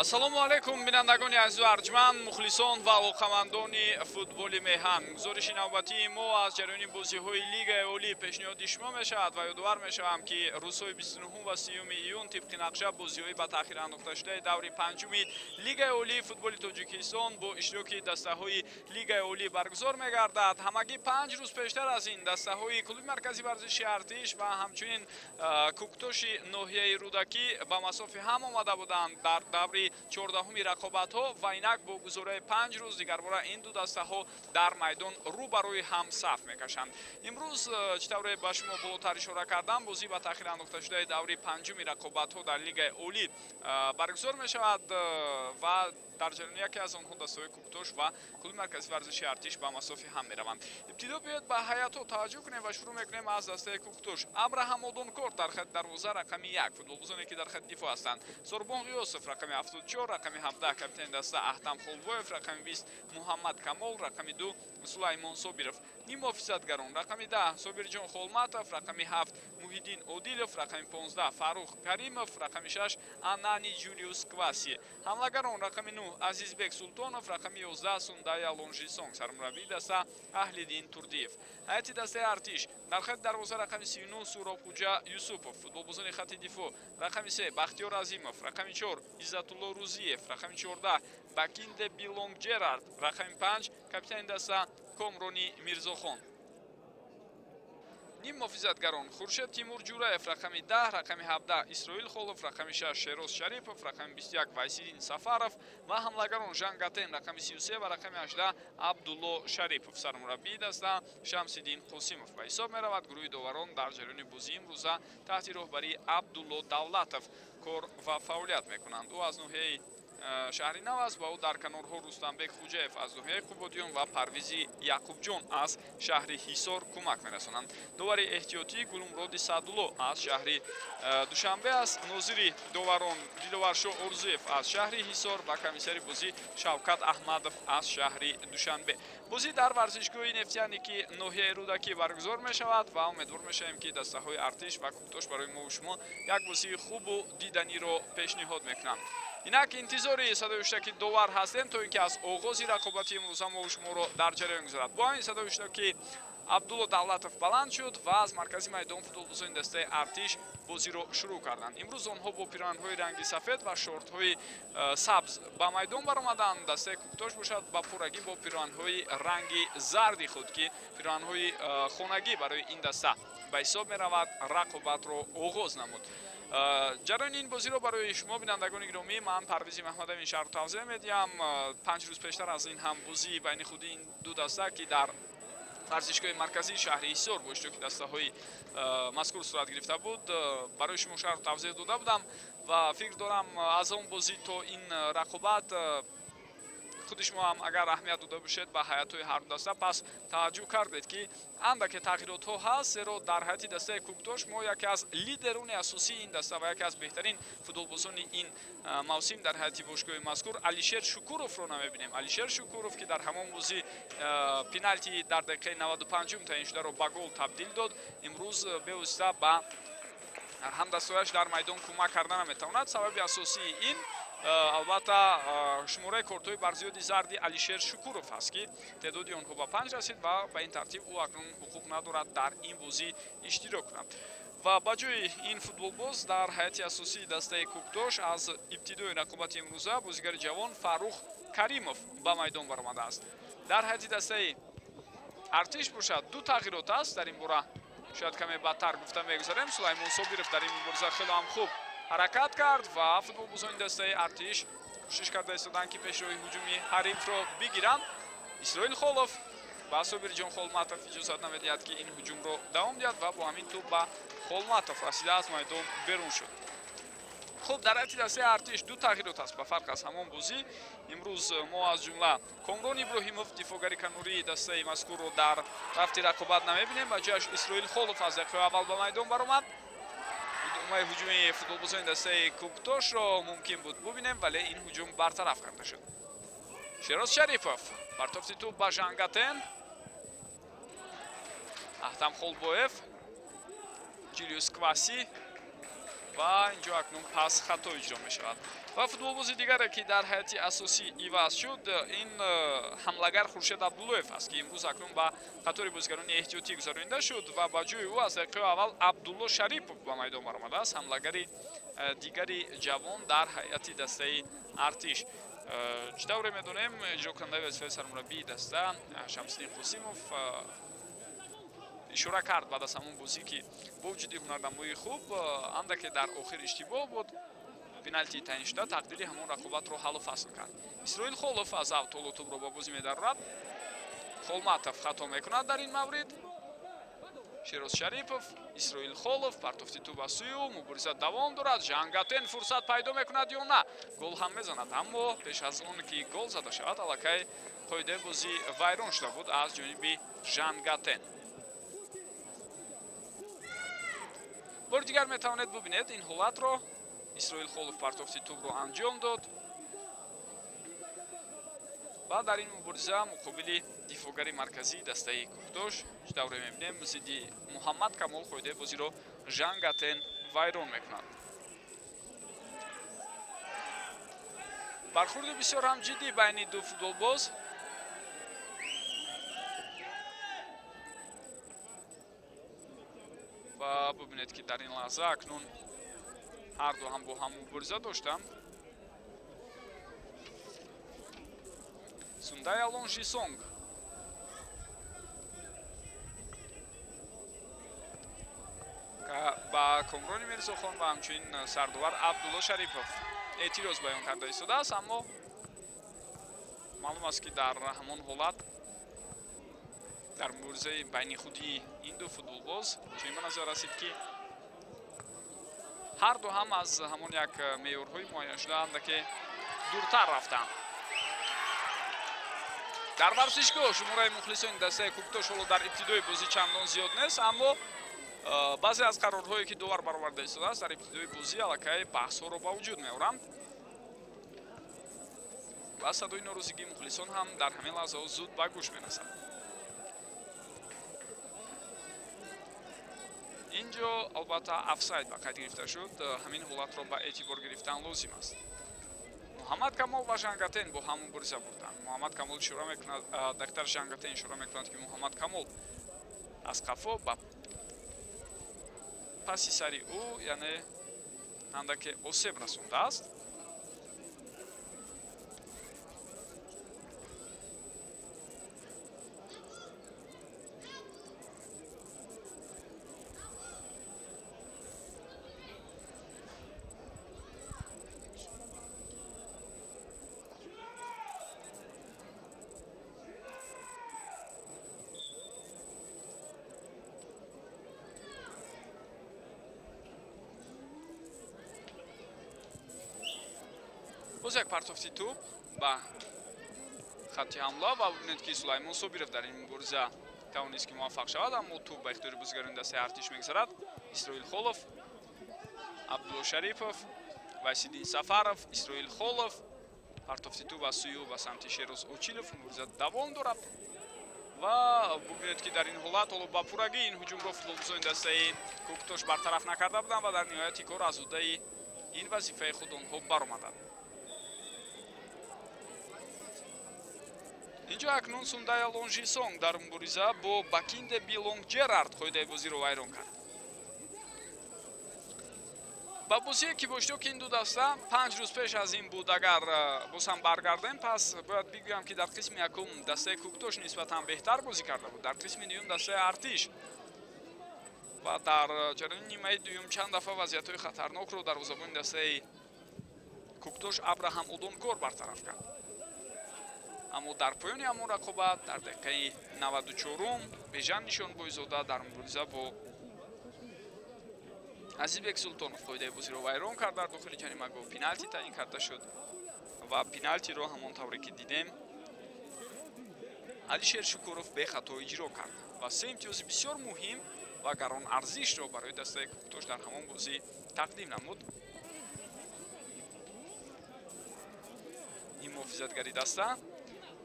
Ассалому алайкум, бинандагони азизу арҷманд, мухлисон ва алоқамандони футболи меҳан. Гузориши навбатии мо аз ҷараёни бозиҳои Лигаи Олӣ пешниҳоди шумо мешавад ва ёдовар мешавам, ки рӯзҳои 29 ва 30 июн тибқи нақша бозиҳои ба таъхир андохташудаи даври панҷуми Лигаи Олии футболи Тоҷикистон бо иштироки дастаҳои Лигаи Олӣ баргузор мегардад. Ҳамагӣ 5 рӯз пештар аз ин дастаҳои клуби марказии варзиши «Артиш» ва ҳамчунин «Кӯктоши» ноҳияи Рӯдакӣ ба масофи ҳам омада буданд дар даври 14-уми рақобатҳо ва инак бо гузораи 5 рӯз дигарбора ин ду дастаҳо дар майдон рӯ ба рӯи ҳам саф мекашанд. Имрӯз, чӣ тавре ба шумо болотар ишора кардам, бозӣ ба таъхир андохташудаи даври панҷуми рақобатҳо дар Лигаи Олӣ баргузор мешавад ва дар ҷараёни яке аз онҳо дастаҳои «Кӯктош» ва клуби марказии варзиши «Артиш» ба масофи ҳам мераванд. Ибтидо биёед, ба ҳайатҳо таваҷҷӯҳ кунем ва шурӯъ мекунем аз дастаи «Кӯктош». Абраҳам Одонкор дар хати дарвоза, рақами 1. Футболбозоне, ки дар хати дифоъ ҳастанд: Сорбон Ғиёсов, рақами 74, рақами 17 капитани даста Аҳтам Холбоев, рақами 20 Муҳаммад Камол, рақами 2 Сулаймон Собиров. Ниммуҳофизатгарон: рақами 10 Собирҷон Холматов, рақами 7 Муҳиддин Одилов, рақами 15 Фаррух Каримов, рақами 6 Анани Ҷулиус Кваси. Ҳамлагарон: рақами 9 Азизбек Султонов, рақами 11 Сундая Лонжисонг. Сармураббии даста Аҳлиддин Турдиев. Ҳайати дастаи «Артиш»: дар хати дарвоза рақами 39 Суробхуҷа Юсупов. Футболбозони хати дифоъ: рақами 3 Бахтиёр Азимов, рақами 4 Иззатулло Рузиев, рақами 14 Бакинде Билонг Ҷерард, рақами 5 капитани даста Комрони Мирзохон. Ниммуҳофизатгарон: Хуршед Тимур Ҷураев, рақами 10, рақами 17 Исроил Холов, рақами 6 Шероз Шарипов, рақами 21 Вайсиддин Сафаров ва ҳамлагарон Жангатен, рақами 33 ва рақами 18 Абдулло Шарипов. Сармураббии даста Шамсиддин Қосимов ба ҳисоб меравад. Гурӯҳи доварон дар ҷараёни бозии имрӯза таҳти роҳбарии Абдулло Давлатов кор ва фаъолият мекунанд. Ӯ аз ноҳияи шаҳри Нав аст ва ӯ дар канорҳо Рустамбек Хуҷаев аз ноҳияи Қубодиён ва Парвизи Яқубҷон аз шаҳри Ҳисор кӯмак мерасонанд. Довари эҳтиётӣ Гулумроди Саъдулло аз шаҳри Душанбе аст. Нозири доварон Диловаршо Орзуев аз шаҳри Ҳисор ва комиссари бозӣ Шавкат Аҳмадов аз шаҳри Душанбе. Бозӣ дар варзишгоҳи «Нефтяник»и ноҳияи Рӯдакӣ баргузор мешавад ва умедвор мешавем, ки дастаҳои «Артиш» ва «Кӯктош» барои мову шумо як бозии хубу диданиро пешниҳод мекунанд. Инак интизори садои ҳуштаки довар ҳастем, то ин ки аз оғози рақобати имрӯза мову шуморо дар ҷараён гузорад. Бо ҳамин садои ҳуштаки Абдулло Давлатов баланд шуд ва аз маркази майдон футболбозони дастаи «Артиш» бозиро шурӯъ карданд. Имрӯз онҳо бо пироҳанҳои ранги сафед ва шортҳои сабз ба майдон баромаданд. Дастаи «Кӯктош» бошад, ба пуррагӣ бо пироҳанҳои ранги зарди худ, ки пироҳанҳои хонагӣ барои ин даста ба ҳисоб меравад, рақобатро оғоз намуд. Ҷараёни ин бозиро барои шумо, бинандагони гиромӣ, ман Парвизи Маҳмадамин шарҳу тавзеҳ медиҳам. 5 рӯз пештар аз ин ҳам бозии байни худи ин ду даста, ки дар варзишгоҳи марказии шаҳри Ҳисор бо иштироки дастаҳои мазкур сурат гирифта буд, барои шумо шарҳу тавзеҳ дода будам ва фикр дорам, аз он бозӣ то ин рақобат худи шумо ҳам агар аҳамият дода бошед ба ҳайатҳои ҳарду даста, пас таваҷҷӯҳ кардед, ки андаке тағйиротҳо ҳаст, зеро дар ҳайати дастаи «Кӯктош» мо яке аз лидерони асосии ин даста ва яке аз беҳтарин футболбозони ин мавсим дар ҳайати бошгоҳи мазкур Алишер Шукуровро намебинем. Алишер Шукуров, ки дар ҳамон бозӣ пеналти дар дақиқаи 95-ум таъин шударо ба гол табдил дод, имрӯз бевосита ба ҳамдастаҳояш дар майдон кӯмак карда наметавонад. Сабаби асосии ин, албатта, шумораи кортҳои барзиёди зарди Алишер Шукуров аст, ки теъдоди онҳо ба 5 расид ва ба ин тартиб ӯ акнун ҳуқуқ надорад дар ин бозӣ иштирок кунад. Ва ба ҷои ин футболбоз дар ҳайати асосии дастаи «Кӯктош» аз ибтидои рақобати имрӯза бозигари ҷавон Фаррух Каримов ба майдон баромадааст. Дар ҳайати дастаи «Артиш» бошад, ду тағйирот аст. Дар ин бора шояд каме баъдтар гуфта мегузарем. Сулаймон Собиров дар ин мубориза хело ҳам хуб ҳаракат кард ва футболбозони дастаи «Артиш» кӯшиш карда истоданд, ки пешроҳи ҳуҷуми ҳарифро бигиранд. Исроил Холов ба Собирҷон Холматов иҷозат намедиҳад, ки ин ҳуҷумро давом диҳад, ва бо ҳамин тӯб ба Холматов расида аз майдон берун шуд. Хуб, дар ҳайати дастаи «Артиш» ду тағйирот аст ба фарқ аз ҳамон бозӣ. Имрӯз мо аз ҷумла Комрон Иброҳимов, дифоъгари канории дастаи мазкурро, дар рафти рақобат намебинем. Ба ҷояш Исроил Холов аз дақиқаи аввал ба майдон баромад. Идомаи ҳуҷуми футболбозони дастаи «Кӯктошро» мумкин буд бубинем, вале ин ҳуҷум бартараф карда шуд. Шероз Шарипов, партофти тӯб ба Жангатен. Аҳтам Холбоев, Ҷулиус Кваси. Ва инҷо акнун пас хато иҷро мешавад. Ва футболбози дигаре, ки дар ҳайати асосӣ иваз шуд, ин ҳамлагар Хуршед Абдуллоев аст, ки имрӯз акнун ба қатори бозигарони эҳтиётӣ гузаронида шуд ва ба ҷои ӯ аз дақиқаи аввал Абдулло Шарипов ба майдон баромадааст, ҳамлагари дигари ҷавон дар ҳайати дастаи Артиш. Чӣ тавре медонем, иҷрокунандаи вазифаи сармураббии даста Шамсиддин Қосимов ишора кард баъд аз ҳамон бозӣ, ки бо вуҷуди ҳунарнамоии хуб андаке дар охир иштибоҳ буд, пеналтии таъин шуда тақдири ҳамон рақобатро ҳаллу фасл кард. Исроил Холов аз авт ҳоло тӯбро ба бозӣ медарорад. Холматов хато мекунад дар ин маврид. Шероз Шарипов, Исроил Холов, партофти тӯб аз сӯи ӯ, мубориза давом дорад. Жангатен фурсат пайдо мекунад ё на? Гол ҳам мезанад, аммо пеш аз он ки гол зада шавад, аллакай қоидаи бозӣ вайрон шуда буд аз ҷониби Жангатен. Бори дигар метавонед бубинед ин ҳолатро. Исроил Холов партофти тӯбро анҷом дод ва дар ин мубориза муқобили дифоъгари марказии дастаи Кӯктош, чӣ тавре мебинем, зидди Муҳаммад Камол қоидаи бозиро Жангатен вайрон мекунад. Бархурди бисёр ҳам ҷиддӣ байни ду футболбоз. Ва бубинед, ки дар ин лаҳза акнун ҳар ду ҳам бо ҳам мубориза доштанд. Сундай Алонжисонг ба Комрони Мирзохон ва ҳамчунин сардовар Абдулло Шарипов эътироз баён карда истодааст, аммо маълум аст, ки дар ҳамон ҳолат дар муборизаи байни худии ин ду футболбоз чунин ба назар расид, ки ҳар ду ҳам аз ҳамон як меъёрҳои муайяншуда андаке дуртар рафтанд. Дар варзишгоҳ шумораи мухлисони дастаи Кӯктош ҳоло дар ибтидои бозӣ чандон зиёд нест, аммо баъзе аз қарорҳое, ки довар бароварда истодааст, дар ибтидои бозӣ аллакай баҳсҳоро ба вуҷуд меоранд ва садои норозигии мухлисон ҳам дар ҳамин лаҳзаҳо зуд ба гӯш мерасад. Инҷо албатта офсайд ба қайд гирифта шуд, ҳамин ҳолатро ба эътибор гирифтан лозим аст. Муҳаммад Камол ва Жангатен бо ҳам мубориза бурданд. Муҳаммад Камол ишора мекунад, дактар Жангатен ишора мекунад, ки Муҳаммад Камол аз қафо ба паси сари ӯ, яъне андаке осеб расондааст. Боз як партофти тӯб ба хатти ҳамла ва бубинед, ки Сулаймон Собиров дар ин мубориза тавонист, ки муваффақ шавад, аммо тӯб ба ихтиёри бозигарони дастаи Артиш мегузарад. Исроил Холов, Абдулло Шарипов, Вайсиддин Сафаров, Исроил Холов, партофти тӯб аз сӯи ӯ ба самти Шероз Очилов, мубориза давом дорад ва бубинед, ки дар ин ҳолат ҳоло ба пуррагӣ ин ҳуҷумро футболбозони дастаи Кӯктош бартараф накарда буданд ва дар ниҳояти кор аз ӯҳдаи ин вазифаи худ онҳо баромаданд. Инҷо акнун Сундая Лонжисонг дар мубориза бо Бакинде Билонг Ҷерард қоидаи бозиро вайрон кард. Ба бозие, ки бо иштироки ин ду даста 5 рӯз пеш аз ин буд, агар боз ҳам баргардем, пас бояд бигӯям, ки дар қисми якум дастаи Кӯктош нисбатан беҳтар бозӣ карда буд, дар қисми дуюм дастаи Артиш ва дар ҷараёни нимаи дуюм чанд дафъа вазъиятҳои хатарнокро дарвозабони дастаи Кӯктош Абраҳам Одонкор бартараф кард. Аммо дар поёни ҳамон рақобат дар дақиқаи 94-ум Бежан Нишонбойзода дар мубориза бо Азизбек Султонов қоидаи бозиро вайрон кард, дар дохили ҷаримагоҳ пеналти таъин карда шуд ва пеналтиро ҳамон тавре ки дидем Алишер Шукуров бехато иҷро кард ва се имтиёзи бисёр муҳим ва гаронарзишро барои дастаи Кӯктош дар ҳамон бозӣ тақдим намуд. Ин муҳофизатгари даста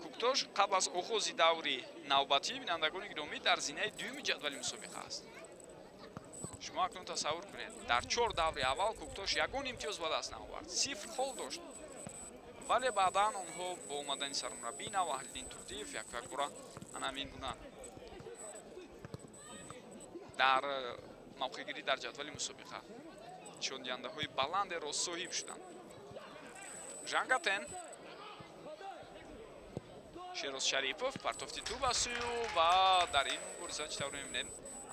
Кӯктош қабл аз оғози даври навбатӣ, бинандагони гиромӣ, дар зинаи дуюми ҷадвали мусобиқа аст. Шумо акнун тасаввур кунед, дар 4 даври аввал Кӯктош ягон имтиёз ба даст наовард, 0 хол дошт. Вале баъдан онҳо бо омадани сармураббии нав Аҳлиддин Турдиев як якбора ана ҳамин гуна дар мавқеъгирӣ дар ҷадвали мусобиқа нишондиҳандаҳои баландеро соҳиб шуданд. Жангатен, Шероз Шарипов партофти тӯб аз сӯи ӯ ва дар ин мубориза чӣ тавр мебинем,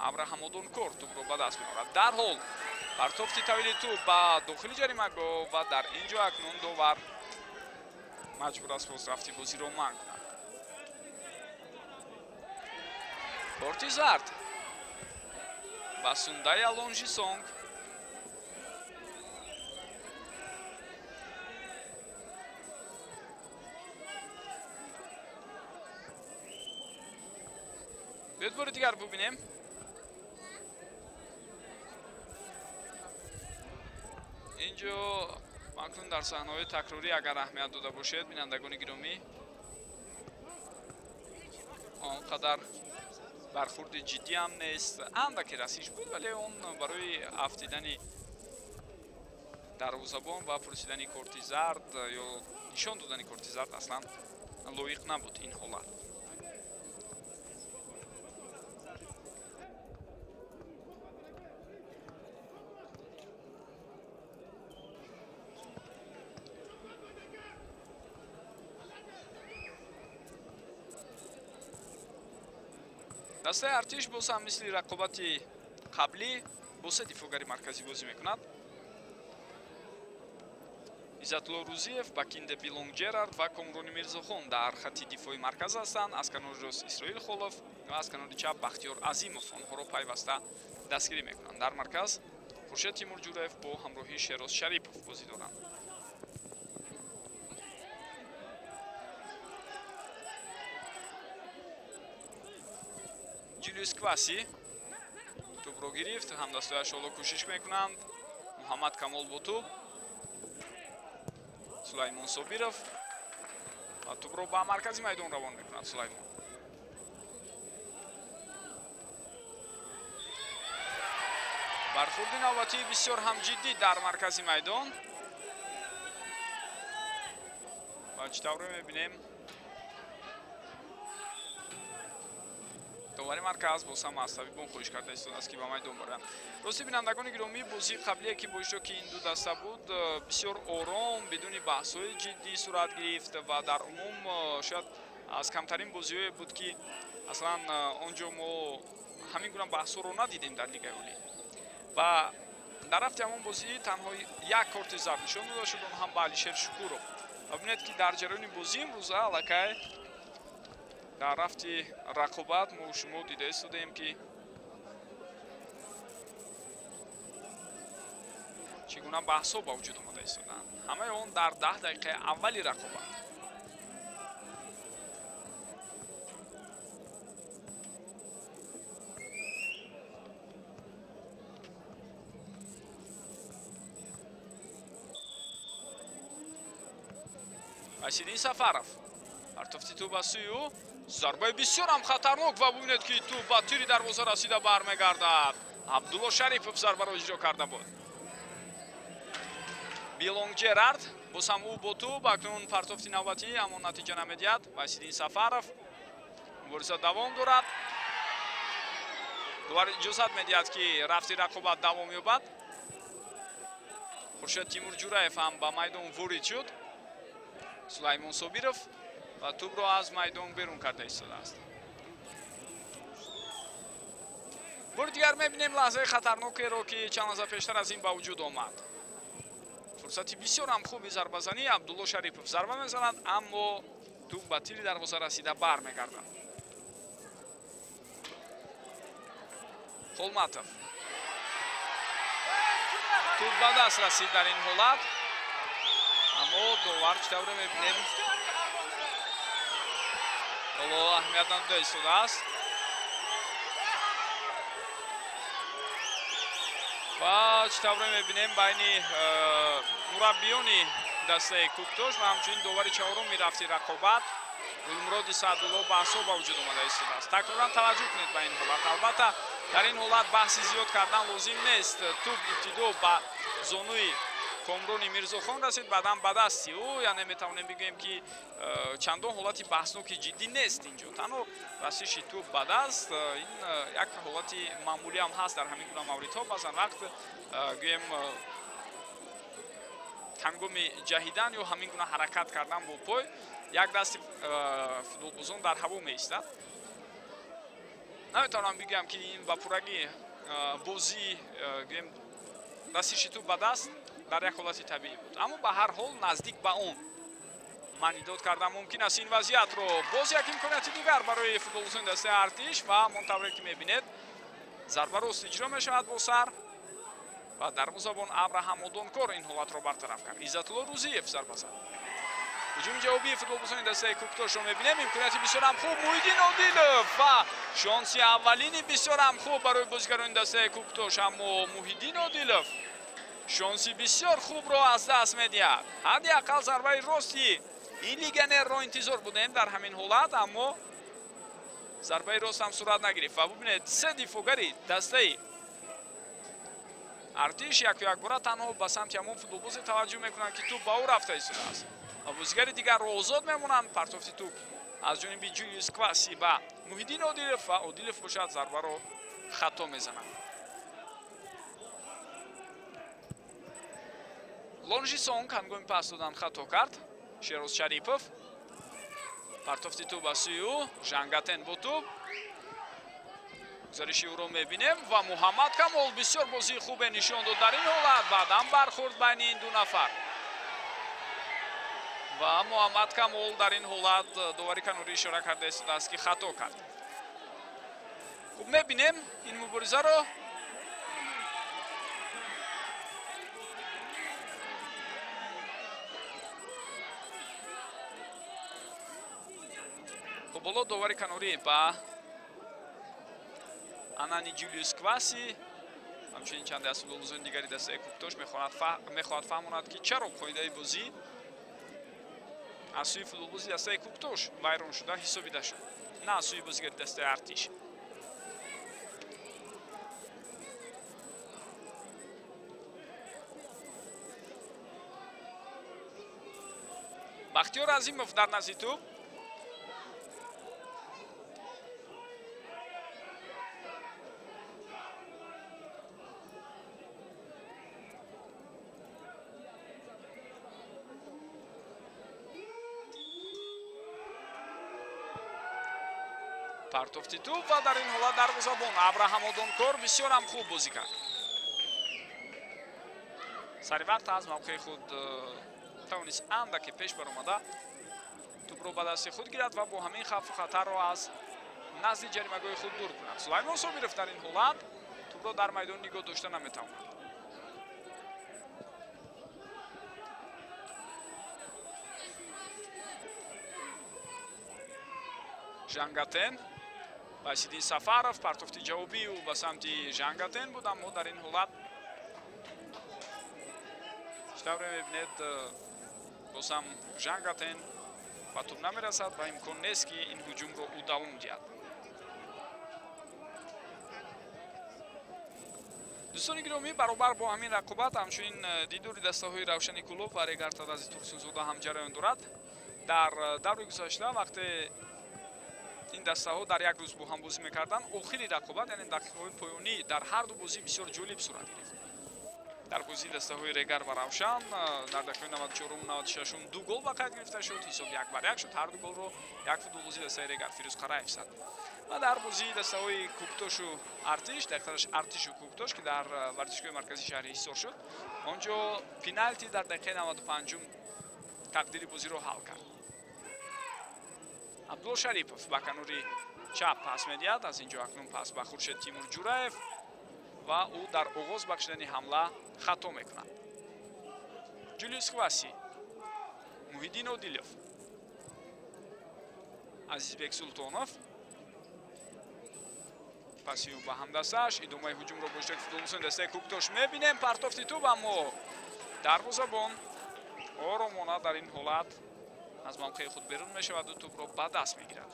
Абраҳам Одонкор тӯбро ба даст меорад. Дарҳол партофти тавили тӯб ба дохили ҷаримагоҳ ва дар ин ҷо акнун довар маҷбур аст бозрафти бозиро манъ кунад. Корти зард ба Сундай Алонжисонг. Биёед бори дигар бубинем. Инҷо акнун дар саҳнаҳои такрорӣ агар аҳамият дода бошед, бинандагони гиромӣ, он қадар бархурди ҷиддӣ ҳам нест, андаке расиш буд, вале он барои афтидани дарвозабон ва пурсидани корти зард ё нишон додани корти зард аслан лоиқ набуд ин ҳолат. Дастаи Артиш боз ҳам мисли рақобати қаблӣ бо се дифоъгари марказӣ бозӣ мекунад. Иззатулло Рӯзиев, Бакинде Билонг Ҷерард ва Комрони Мирзохон дар хатти дифои марказ ҳастанд. Аз канори рост Исроил Холов ва аз канори чап Бахтиёр Азимов онҳоро пайваста дастгирӣ мекунанд. Дар марказ Хуршед Тимурҷураев бо ҳамроҳии Шероз Шарипов бозӣ доранд. Ҷулиус Кваси тӯбро гирифт, ҳамдастояш ҳоло кӯшиш мекунанд. Муҳаммад Камол бо тӯб, Сулаймон Собиров ва тӯбро ба маркази майдон равон мекунад Сулаймон. Бархурди навбатии бисёр ҳам ҷиддӣ дар маркази майдон ва чӣ тавре мебинем, довари марказ боз ҳам аз табибон хоҳиш карда истодааст, ки ба майдон бароянд. Рости, бинандагони гиромӣ, бозии қаблие ки бо иштироки ин ду даста буд, бисёр ором, бидуни баҳсҳои ҷиддӣ сурат гирифт ва дар умум шояд аз камтарин бозиҳое буд, ки аслан он ҷо мо ҳамин гуна баҳсҳоро надидем дар Лигаи Олӣ. Ва дар рафти ҳамон бозӣ танҳо як корти зард нишон дода шуд, он ҳам ба Алишер Шукуров. Ва бинед, ки дар ҷараёни бозӣ имрӯза аллакай дар рафти рақобат мо шумо дида истодаем, ки чӣ гуна баҳсҳо ба вуҷуд омада истодаанд. Ҳамаи он дар 10 дақиқаи аввали рақобат. Василий Сафаров партофти тӯб аз сӯи ӯ, зарбаи бисёр ҳам хатарнок ва бубинед, ки тӯб ба тири дарвоза расида бармегардад. Абдулло Шарипов зарбаро иҷро карда буд. Билонг Ҷерард боз ҳам ӯ бо тӯб, акнун партофти навбатӣ, аммо натиҷа намедиҳад. Василий Сафаров, мубориза давом дорад. Довар иҷозат медиҳад, ки рафти рақобат давом ёбад. Хуршед Тимурҷураев ҳам ба майдон ворид шуд. Сулаймон Собиров ва тӯбро аз майдон берун карда истодааст. Бори дигар мебинем лаҳзаи хатарнокеро, ки чанд лаҳза пештар аз ин ба вуҷуд омад. Фурсати бисёр ҳам хуби зарбазанӣ, Абдулло Шарипов зарба мезанад, аммо тӯб ба тири дарвоза расида бармегардад. Холматов тӯб ба даст расид дар ин ҳолат, аммо довар чӣ тавре мебинем ҳоло аҳамият надода истодааст. Ва чӣ тавре мебинем байни мураббиёни дастаи Кӯктош ва ҳамчунин довари чаҳоруми рафти рақобат Гулмуроди Саъдулло баҳсҳо ба вуҷуд омада истодааст. Такроран таваҷҷӯҳ кунед ба ин ҳолат. Албатта Дар ин ҳолат баҳси зиёд кардан лозим нест. Тӯб ибтидо ба зонуи Комрони Мирзохон расид, баъдан ба дасти ӯ. Яъне метавонем бигӯем, ки чандон ҳолати баҳсноки ҷиддӣ нест инҷо. Танҳо расиши тӯб ба даст, ин як ҳолати маъмулӣ ҳам ҳаст дар ҳамин гуна мавридҳо. Баъзан вақт гӯем ҳангоми ҷаҳидан ё ҳамин гуна ҳаракат кардан бо пой як дасти футболбозон дар ҳаво меистад. Наметавонам бигӯям, ки ин ба пуррагӣ бозӣ гӯем расиши тӯб ба даст дар як ҳолати табиӣ буд, аммо ба ҳар ҳол наздик ба он маънидод кардан мумкин аст ин вазъиятро. Боз як имконияти дигар барои футболбозони дастаи Артиш ва ҳамон тавре ки мебинед зарба рост иҷро мешавад бо сар ва дарвозабон Абраҳам Одонкор ин ҳолатро бартараф кард. Иззатулло Рӯзиев зарба зад. Ҳуҷуми ҷавобии футболбозони дастаи Кӯктошро мебинем. Имконияти бисёрам хуб, Муҳиддин Одилов ва шонси аввалини бисёрам хуб барои бозигарони дастаи Кӯктош, аммо Муҳиддин Одилов шонси бисёр хубро аз даст медиҳад. Ҳадди ақал зарбаи рости ин легионерро интизор будем дар ҳамин ҳолат, аммо зарбаи рост ҳам сурат нагирифт. Ва бубинед, се дифоъгари дастаи Артиш яку якбора танҳо ба самти ҳамон футболбозе таваҷҷӯҳ мекунанд, ки тӯб ба ӯ рафта истодааст ва бозигари дигарро озод мемонанд. Партофти тӯб аз ҷониби Ҷулиус Кваси ба Муҳиддин Одилов ва Одилов бошад зарбаро хато мезанад. Лонжи Сонг ҳангоми пас додан хато кард. Шероз Шарипов партофти тӯб ба сӯи ӯ, Жангатен бо тӯб гузариши ӯро мебинем ва Муҳаммад Камол бисёр бозии хубе нишон дод дар ин ҳолат. Баъдан бархӯрд байни ин ду нафар ва Муҳаммад Камол дар ин ҳолат довари канорӣ ишора карда истодааст, ки хато кард. Хуб мебинем ин муборизаро. Хуб, ҳоло довари канорӣ ба Анани Ҷулиус Кваси, ҳамчунин чанде аз футболбозони дигари дастаи Кӯктош мехоҳад фаҳмонад, ки чаро қоидаи бозӣ аз сӯи футболбози дастаи Кӯктош вайрон шуда ҳисобида шуд, на аз сӯи бозигари дастаи Артиш. Бахтиёр Азимов дар назди тӯб. Партофти тӯб ва дар ин ҳолат дарвозабон Абраҳам Одонкор бисёр ҳам хуб бозӣ кард. Сари вақт аз мавқеи худ тавонист андаке пеш баромада тӯбро ба дасти худ гирад ва бо ҳамин хавфу хатарро аз назди ҷаримагоҳи худ дур кунад. Сулаймон Собиров дар ин ҳолат тӯбро дар майдон нигоҳ дошта наметавонад. Жангатен Васидин Сафаров партофти ҷавобии ӯ ба самти Жангатен буд, аммо дар ин ҳолат чӣ тавре мебинед, боз ҳам Жангатен ба тӯб намерасад ва имкон нест, ки ин ҳуҷумро ӯ давом диҳад. Дӯстони гиромӣ, баробар бо ҳамин рақобат ҳамчунин дидори дастаҳои Равшани Кӯлоб ва Регар Тадази Турсунзода ҳам ҷараён дорад. Дар даври гузашта вақте ин дастаҳо дар як рӯз бо ҳам бозӣ мекарданд, охири рақобат, яъне дақиқаҳои поёнӣ дар ҳар ду бозӣ бисёр ҷолиб сурат гирифт. Дар бозии дастаҳои Регар ва Равшан дар дақиқаи 94-ум 96-ум ду гол ба қайд гирифта шуд, ҳисоб 1-1 шуд. Ҳар ду голро як футболбози дастаи Регар Фирӯз Қараев зад. Ва дар бозии дастаҳои Кӯктошу Артиш, дақиқтараш Артишу Кӯктош, ки дар варзишгоҳи марказии шаҳри Ҳисор шуд, он ҷо пеналти дар дақиқаи 95-ум тақдири бозиро ҳал кард. Абдулло Шарипов ба канори чап пас медиҳад. Аз ин ҷо акнун пас ба Хуршед Тимур Ҷураев ва ӯ дар оғоз бахшидани ҳамла хато мекунад. Ҷулиус Кваси, Муҳиддин Одилов, Азизбек Султонов паси ӯ ба ҳамдастааш. Идомаи ҳуҷумро бо иштироки футболбозони дастаи Кӯктош мебинем. Партофти тӯб, аммо дарвозабон оромона дар ин ҳолат аз мавқеи худ берун мешавад ва тӯбро ба даст мегирад.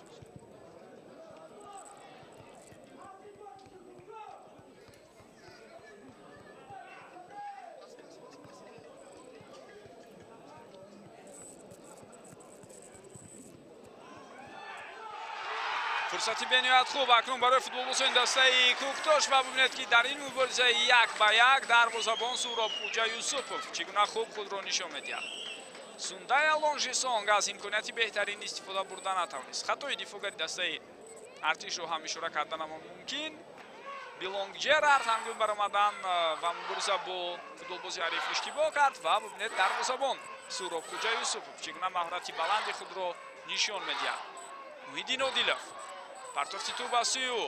Фурсати бениҳоят хуб акнун барои футболбозони дастаи Кӯктош ва бубинед, ки дар ин муборизаи 1 ба 1 дарвозабон Суҳроб Хуҷа Юсупов чӣ гуна хуб худро нишон медиҳад. Сундая Лонжисонг аз имконияти беҳтарин истифода бурда натавонист. Хатои дифоъгари дастаи Артишро ҳам ишора карданамон мумкин. Билонг Ҷерард ҳангоми баромадан ва мубориза бо футболбози ҳариф иштибоҳ кард ва бубинед, дарвозабон Суҳроб Хуҷа Юсупов чӣ гуна маҳорати баланди худро нишон медиҳад. Муҳиддин Одилов, партофти тӯб аз сӯи ӯ.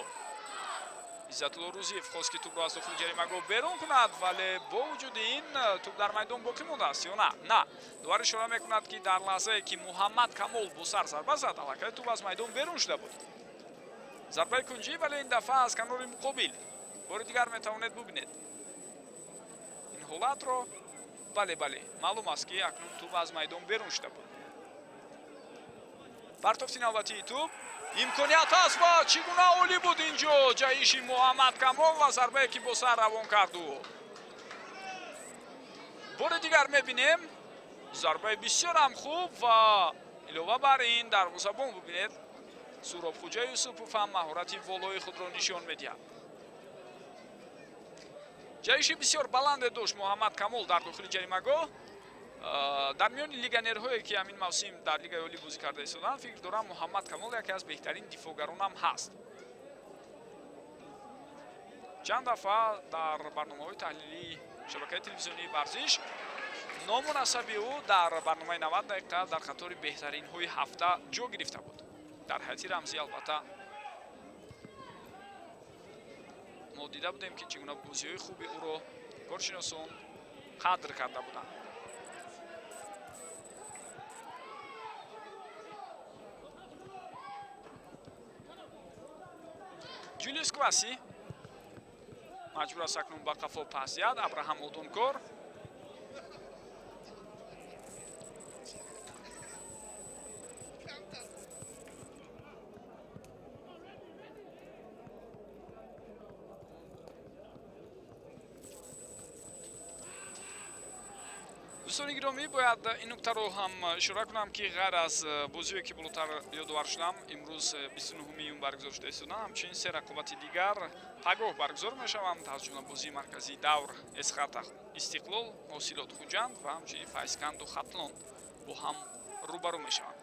Иззатулло Рӯзиев хост, ки тӯбро аз дохили ҷаримагоҳ берун кунад, вале бо вуҷуди ин тӯб дар майдон боқӣ мондааст ё на? На, довар ишора мекунад, ки дар лаҳзае ки Муҳаммад Камол бо сар зарба зад, аллакай тӯб аз майдон берун шуда буд. Зарбаи кунҷӣ, вале ин дафъа аз канори муқобил. Бори дигар метавонед бубинед ин ҳолатро. Бале, бале, маълум аст, ки акнун тӯб аз майдон берун шуда буд. Партофти навбатии тӯб, имконият аст ва чӣ гуна олӣ буд ин ҷо ҷаҳиши Муҳаммад Камол ва зарбае, ки бо сар равон кард ӯ. Бори дигар мебинем, зарбаи бисёрам хуб ва илова бар ин дарвозабон, бубинед, Суҳроб Хуҷа Юсупов ҳам маҳорати волои худро нишон медиҳад. Ҷаҳиши бисёр баланде дошт Муҳаммад Камол дар дохили ҷаримагоҳ. Дар миёни легионерҳое, ки ҳамин мавсим дар Лигаи олӣ бозӣ карда истоданд, фикр дорам, Муҳаммад Камол яке аз беҳтарин дифоъгаронам ҳаст. Чанд дафъа дар барномаҳои таҳлилии шабакаи телевизионии Варзиш ному насаби ӯ дар барномаи 90 дақиқа дар қатори беҳтаринҳои ҳафта ҷо гирифта буд, дар ҳайати рамзӣ. Албатта, мо дида будем, ки чӣ гуна бозиҳои хуби ӯро коршиносон қадр карда буданд. Ҷулиус Кваси маҷбур аст акнун ба қафо пас диҳад. Абраҳам Одункор. Дӯстони гиромӣ, бояд ин нуктаро ҳам ишора кунам, ки ғайр аз бозиҳое, ки болотар ёдовар шудам, имрӯз 29 июн баргузор шуда истоданд, ҳамчунин се рақобати дигар пагоҳ баргузор мешаванд, аз ҷумла бозии марказии давр: Эсхата Истиқлол, Ҳосилот Хуҷанд ва ҳамчунин Файзканду Хатлон бо ҳам рӯбарӯ мешаванд.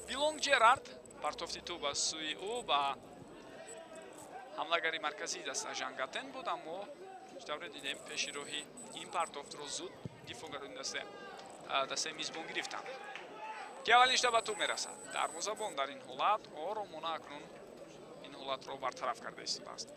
Билонг Ҷерард, партофти тӯб аз сӯи ӯ ба ҳамлагари марказии даста Жангатен буд, аммо чӣ тавре дидем, пеши роҳи ин партофтро зуд дифоъгарони дастаи мизбон гирифтанд, ки аввалин шуда ба тӯб мерасад. Дарвозабон дар ин ҳолат оромона акнун ин ҳолатро бартараф карда истодааст.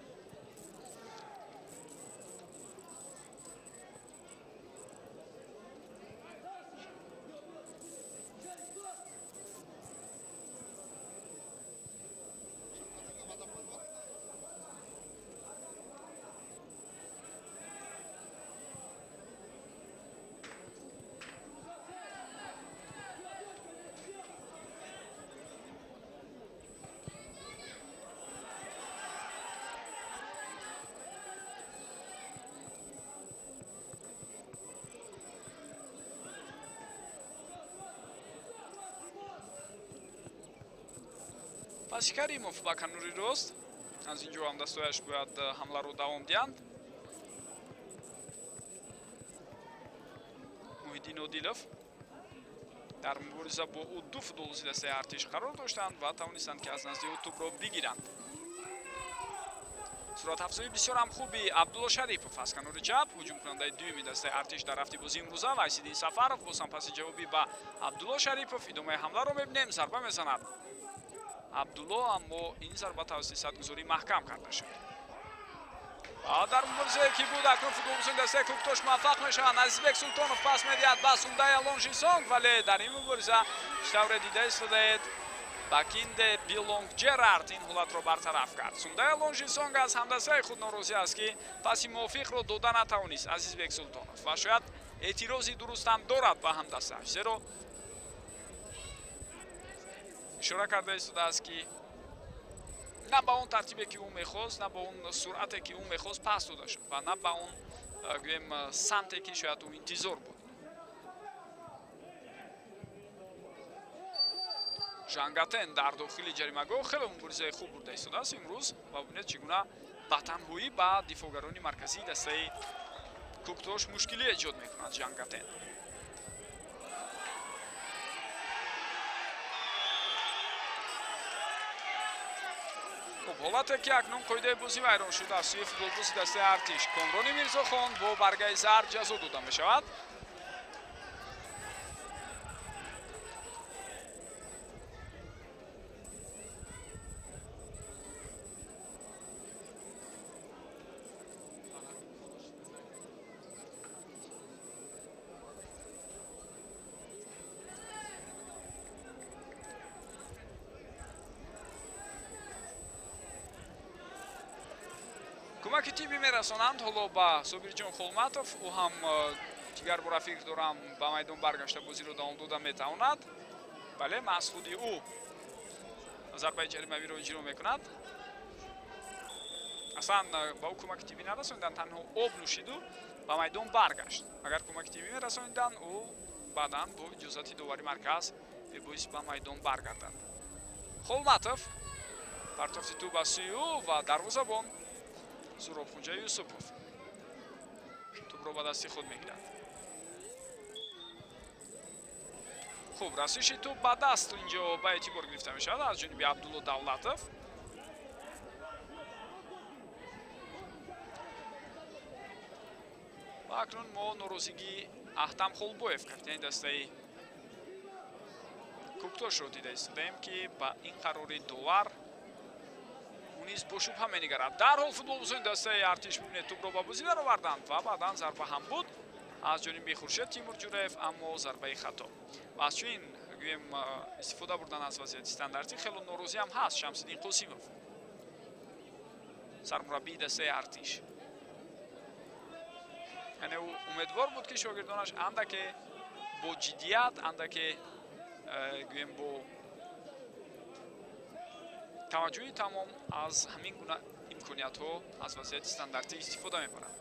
Паси Каримов ба канори рост, аз ин ҷо ҳамдастояш бояд ҳамларо давом диҳанд. Муҳиддин Одилов, дар мубориза бо ӯ ду футболбози дастаи Артиш қарор доштанд ва тавонистанд, ки аз назди ӯ тӯбро бигиранд. Суръатафзои бисёрам хуби Абдулло Шарипов аз канори чап, ҳуҷумкунандаи дуюми дастаи Артиш дар рафти бозии имрӯза. Вайсиддин Сафаров, боз ҳам паси ҷавобӣ ба Абдулло Шарипов. Идомаи ҳамларо мебинем, зарба мезанад Абдулло, аммо ин зарба тавассути садгузорӣ маҳкам карда шуд. Дар муборизае, ки буд, акнун футболбозони дастаи Кӯктош муваффақ мешаванд. Азизбек Султонов пас медиҳад ба Сундая Лонжисонг, вале дар ин мубориза, чӣ тавре дида истодаед, Бакинде Билонг Ҷерард ин ҳолатро бартараф кард. Сундая Лонжисонг аз ҳамдастаи худ норозӣ аст, ки паси мувофиқро дода натавонист Азизбек Султонов, ва шояд эътирози дурустам дорад ба ҳамдастааш, зеро ишора карда истодааст, ки на ба он тартибе, ки ӯ мехост, на ба он суръате, ки ӯ мехост, пас дода шуд ва на ба он, гӯем, самте, ки шояд ӯ интизор буд. Жангатен дар дохили ҷаримагоҳ хеле муборизаи хуб бурда истодааст имрӯз ва бубинед чӣ гуна ба танҳоӣ ба дифоъгарони марказии дастаи Куктош мушкилӣ эҷод мекунад Жангатен. Хуб, ҳолате ки акнун қоидаи бозӣ вайрон шуд аз сӯи футболбози дастаи Артиш. Комрони Мирзохон бо баргаи зард ҷазо дода мешавад. Кӯмаки тиббӣ мерасонанд ҳоло ба Собирҷон Холматов. Ӯ ҳам дигар бора фикр дорам ба майдон баргашта бозиро давом дода метавонад. Бале, маҳз худи ӯ зарбаи ҷаримавиро иҷро мекунад. Аслан ба ӯ кӯмаки тиббӣ нарасониданд, танҳо об нӯшиду ба майдон баргашт. Агар кӯмаки тиббӣ мерасониданд, ӯ баъдан бо иҷозати довари марказ мебоист ба майдон баргардад. Холматов партофти тӯб аз сӯи ӯ ва дарвозабон Зуробхунҷа Юсупов тӯбро ба дасти худ мегирад. Хуб, расиши тӯб ба даст инҷо ба эътибор гирифта мешавад аз ҷониби Абдулло Давлатов. Ва акнун мо норозигии Аҳтам Холбоев, капитани дастаи Куктошро дида истодаем, ки ба ин қарори довар низ бо шубҳа менигарад. Дарҳол футболбозони дастаи Артиш бибинед тӯбро ба бозӣ дароварданд ва баъдан зарба ҳам буд аз ҷониби Хуршед Тимурҷураев, аммо зарбаи хато. Ва аз чунин гӯем истифода бурдан аз вазъияти стандартӣ хело норозӣ ҳам ҳаст Шамсиддин Қосимов, сармураббии дастаи Артиш. Яъне ӯ умедвор буд, ки шогирдонаш андаке бо ҷиддият, андаке гӯем бо таваҷҷӯҳи тамом аз ҳамин гуна имкониятҳо аз вазъияти стандартӣ истифода мебаранд.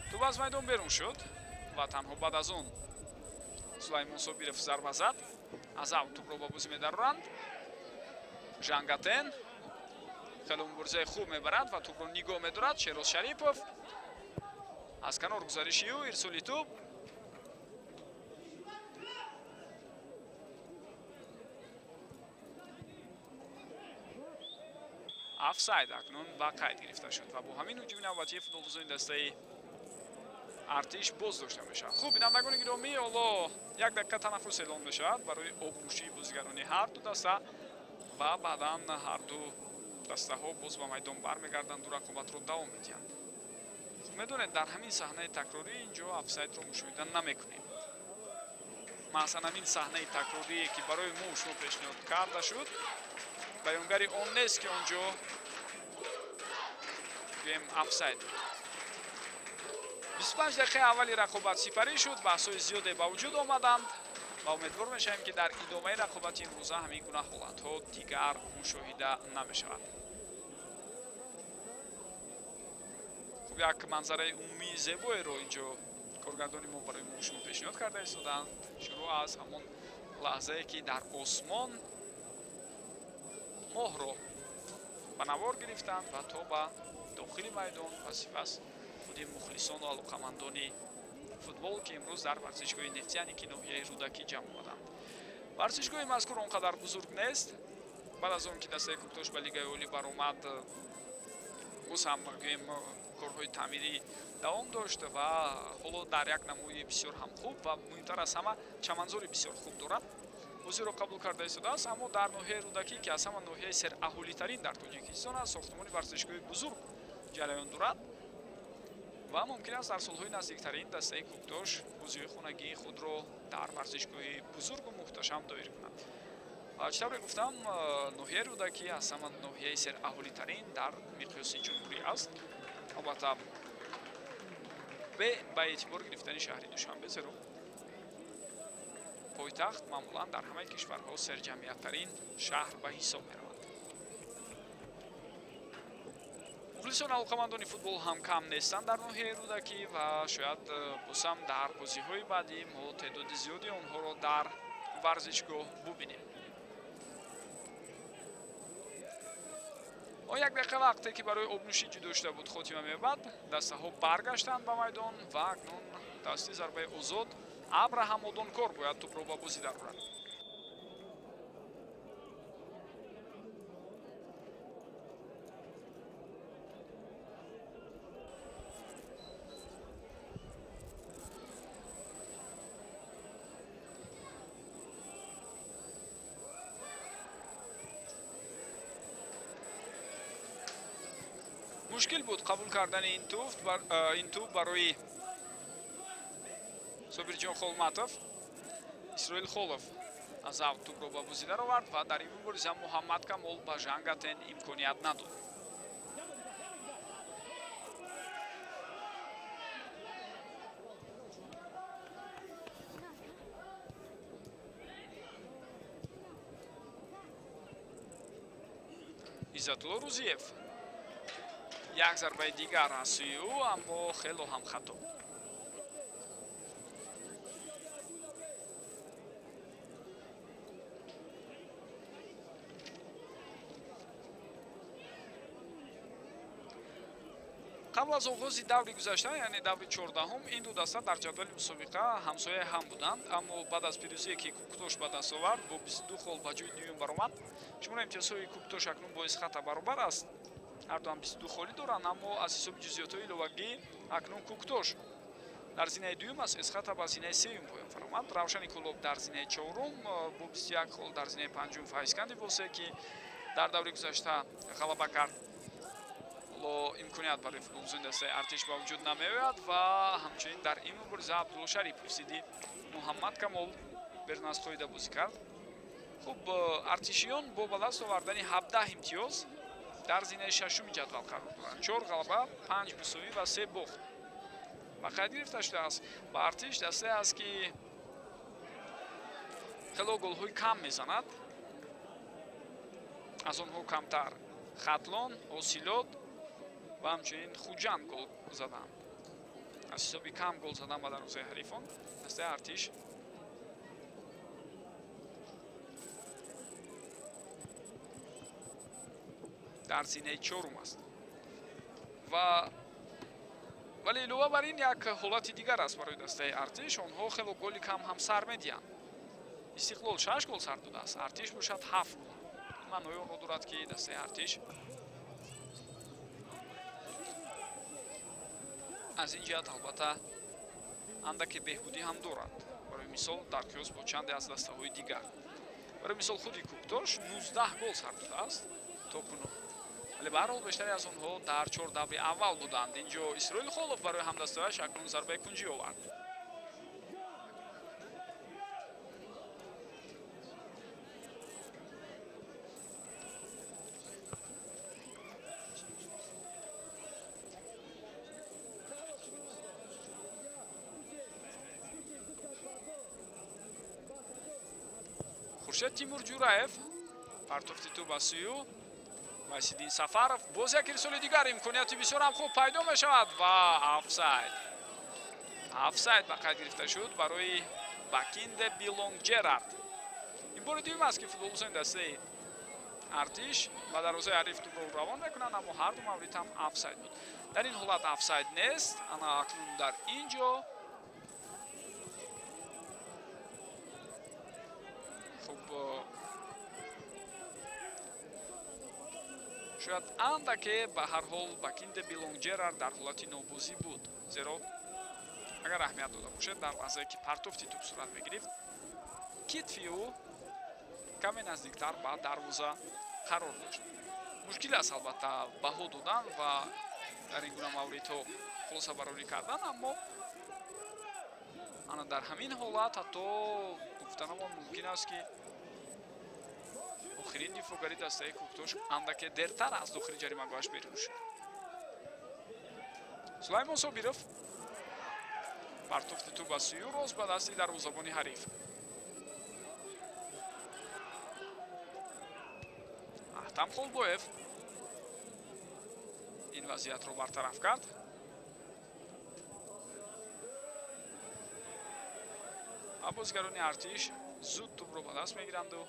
Тӯб аз майдон берун шуд ва танҳо баъд аз он Сулаймон Собиров зарба зад. Аз ав тӯбро ба бозӣ медароранд. Жангатен хеле муборизаи хуб мебарад ва тӯбро нигоҳ медорад. Шероз Шарипов аз канор гузариши ӯ, ирсоли тӯб. Офсайд акнун ба қайд гирифта шуд ва бо ҳамин ҳуҷуми навбатии футболбозони дастаи Артиш боз дошта мешавад. Хуб, бинандагони гиромӣ, ҳоло як дақиқа танаффус эълон мешавад барои обнӯшии бозигарони ҳар ду даста ва баъдан ҳар ду дастаҳо боз ба майдон бармегарданду рақобатро давом медиҳанд. Хуб, медонед, дар ҳамин саҳнаи такрорӣ инҷо офсайдро мушоҳида намекунем. Маҳзан ҳамин саҳнаи такрорие, ки барои мо шумо пешниҳод карда шуд, баёнгари он нест, ки он ҷо гӯем офсайд. 25 дақиқаи аввали рақобат сипарӣ шуд, баҳсҳои зиёде ба вуҷуд омаданд ва умедвор мешавем, ки дар идомаи рақобати имрӯза ҳамин гуна ҳолатҳо дигар мушоҳида намешавад. Хуб, як манзараи умумии зебоеро инҷо коргардони мо барои мо шумо пешниҳод карда истоданд. Шурӯъ аз ҳамон лаҳзае, ки дар осмон моҳро ба навор гирифтанд ва то ба дохили майдон ва сипас худи мухлисону алоқамандони футбол, ки имрӯз дар варзишгоҳи Нефтяни, ки ноҳияи Рӯдакӣ ҷамъ омаданд. Варзишгоҳи мазкур он қадар бузург нест. Баъд аз он ки дастаи Куктош ба Лигаи Олӣ баромад, боз ҳам гӯем корҳои таъмирӣ давом дошт ва ҳоло дар як намуди бисёр ҳам хуб ва муҳимтар аз ҳама чаманзори бисёр хуб дорад. Бозиро қабул карда истодааст, аммо дар ноҳияи Рӯдакӣ, ки аз ҳама ноҳияи сераҳолитарин дар Тоҷикистон аст, сохтмони варзишгоҳи бузург ҷараён дорад ва мумкин аст дар солҳои наздиктарин дастаи Куктош бозиҳои хонагии худро дар варзишгоҳи бузургу муҳташам доир кунад. Чӣ тавре гуфтам, ноҳияи Рӯдакӣ аз ҳама ноҳияи сераҳолитарин дар миқёси ҷумҳурӣ аст. Албатта, ба эътибор гирифтани шаҳри Душанбе, зеро пойтахт маъмулан дар ҳамаи кишварҳо серҷамъияттарин шаҳр ба ҳисоб меравад. Мухлисон алоқамандони футбол ҳам кам нестанд дар ноҳияи Рӯдакӣ ва шояд бозам дар бозиҳои баъдӣ мо теъдоди зиёди онҳоро дар варзишгоҳ бубинем. Он як дақиқа вақте ки барои обнӯшӣ ҷудо шуда буд хотима меёбад. Дастаҳо баргаштанд ба майдон ва акнун дасти зарбаи озод Абраҳам Одонкор бояд тӯбро ба бозӣ дарорад. Мушкил буд қабул кардани ин тӯб барои Собирҷон Холматов. Исроил Холов аз авт тӯбро ба бозӣ даровард ва дар ин мубориза Муҳаммад Камол ба Жангатен имконият надод. Иззатулло Рузиев як зарбаи дигар аз сӯи ӯ, аммо хело ҳам хато. Қабл аз оғози даври гузашта, яъне даври 14-ум, ин ду даста дар ҷадвали мусобиқа ҳамсояи ҳам буданд, аммо баъд аз пирӯзие ки Куктош ба даст овард, бо 22 хол ба ҷои дуюм баромад. Шумораи имтиёзҳои Куктош акнун бо Эсхата баробар аст. Ҳарду ҳам 22 холӣ доранд, аммо аз ҳисоби ҷузъиётҳои иловагӣ акнун Куктош дар зинаи дуюм аст, Эсхата ба зинаи сеюм поён фаромад. Равшани Кӯлоб дар зинаи чорум бо 21 хол, дар зинаи панҷум Файзканди Восе, ки дар даври гузашта ғалаба кард. Ҳоло имконият барои футболбозони дастаи Артиш ба вуҷуд намеояд ва ҳамчунин дар ин мубориза Абдулло Шарипов зидди Муҳаммад Камол берун аз қоида бозӣ кард. Хуб, артишиён бо ба даст овардани 17 имтиёз дар зинаи шашуми ҷадвал қарор доранд. 4 ғалаба, 5 мусовӣ ва 3 бохт ба қайд гирифта шудааст. Ба Артиш дастае аст, ки хело голҳои кам мезанад, аз онҳо камтар Хатлон, Ҳосилот ва ҳамчунин Хуҷанд гол заданд. Аз ҳисоби кам гол задан ба дарвозаи ҳарифон дастаи Артиш дар зинаи чорум аст. Ва вале илова бар ин як ҳолати дигар аст барои дастаи Артиш. Онҳо хело голи кам ҳам сар медиҳанд. Истиқлол 6 гол сар додааст, Артиш бошад 7 гол. Ин маънои онро дорад, ки дастаи Артиш аз ин ҷиҳат албатта андаке беҳбудӣ ҳам дорад. Барои мисол дар қиёс бо чанде аз дастаҳои дигар. Барои мисол худи Куктош 19 гол сар додааст то кунун. Вале ба ҳар ҳол бештаре аз онҳо дар 4 даври аввал буданд. Инҷо Исроил Холов барои ҳамдастааш акнун зарбаи кунҷӣ овард. Хуршед Тимур Ҷураев партофти тӯб аз сӯи ӯ. Вайсиддин Сафаров боз як ирсоли дигар, имконияти бисёр ҳам хуб пайдо мешавад ва офсайд. Офсайд ба қайд гирифта шуд барои Бакинде Билонг Ҷерард. Ин бори дуюм аст, ки футболбозони дастаи Артиш ба дарвозаи ҳариф тӯбро равон мекунанд, аммо ҳар ду маврид ҳам офсайд буд. Дар ин ҳолат офсайд нест. Ана акнун дар ин ҷо хуб шояд андаке ба ҳар ҳол Бакинде Билонг Ҷерард дар ҳолати нобозӣ буд, зеро агар аҳамият дода бошед, дар лаҳзае ки партофти тӯб сурат мегирифт, китфи ӯ каме наздиктар ба дарвоза қарор дошт. Мушкил аст албатта баҳо додан ва дар ин гуна мавридҳо хулосабарорӣ кардан, аммо ана дар ҳамин ҳолат ҳатто гуфтанамон мумкин аст, ки охирин дифоъгари дастаи Куктош андаке дертар аз дохили ҷаримагоҳаш берун шуд. Сулаймон Собиров партофти тӯб аз сӯи ӯ рост ба дасти дарвозабони ҳариф. Аҳтам Холбоев ин вазъиятро бартараф кард. Ва бозигарони Артиш Зуд тӯбро ба даст мегиранду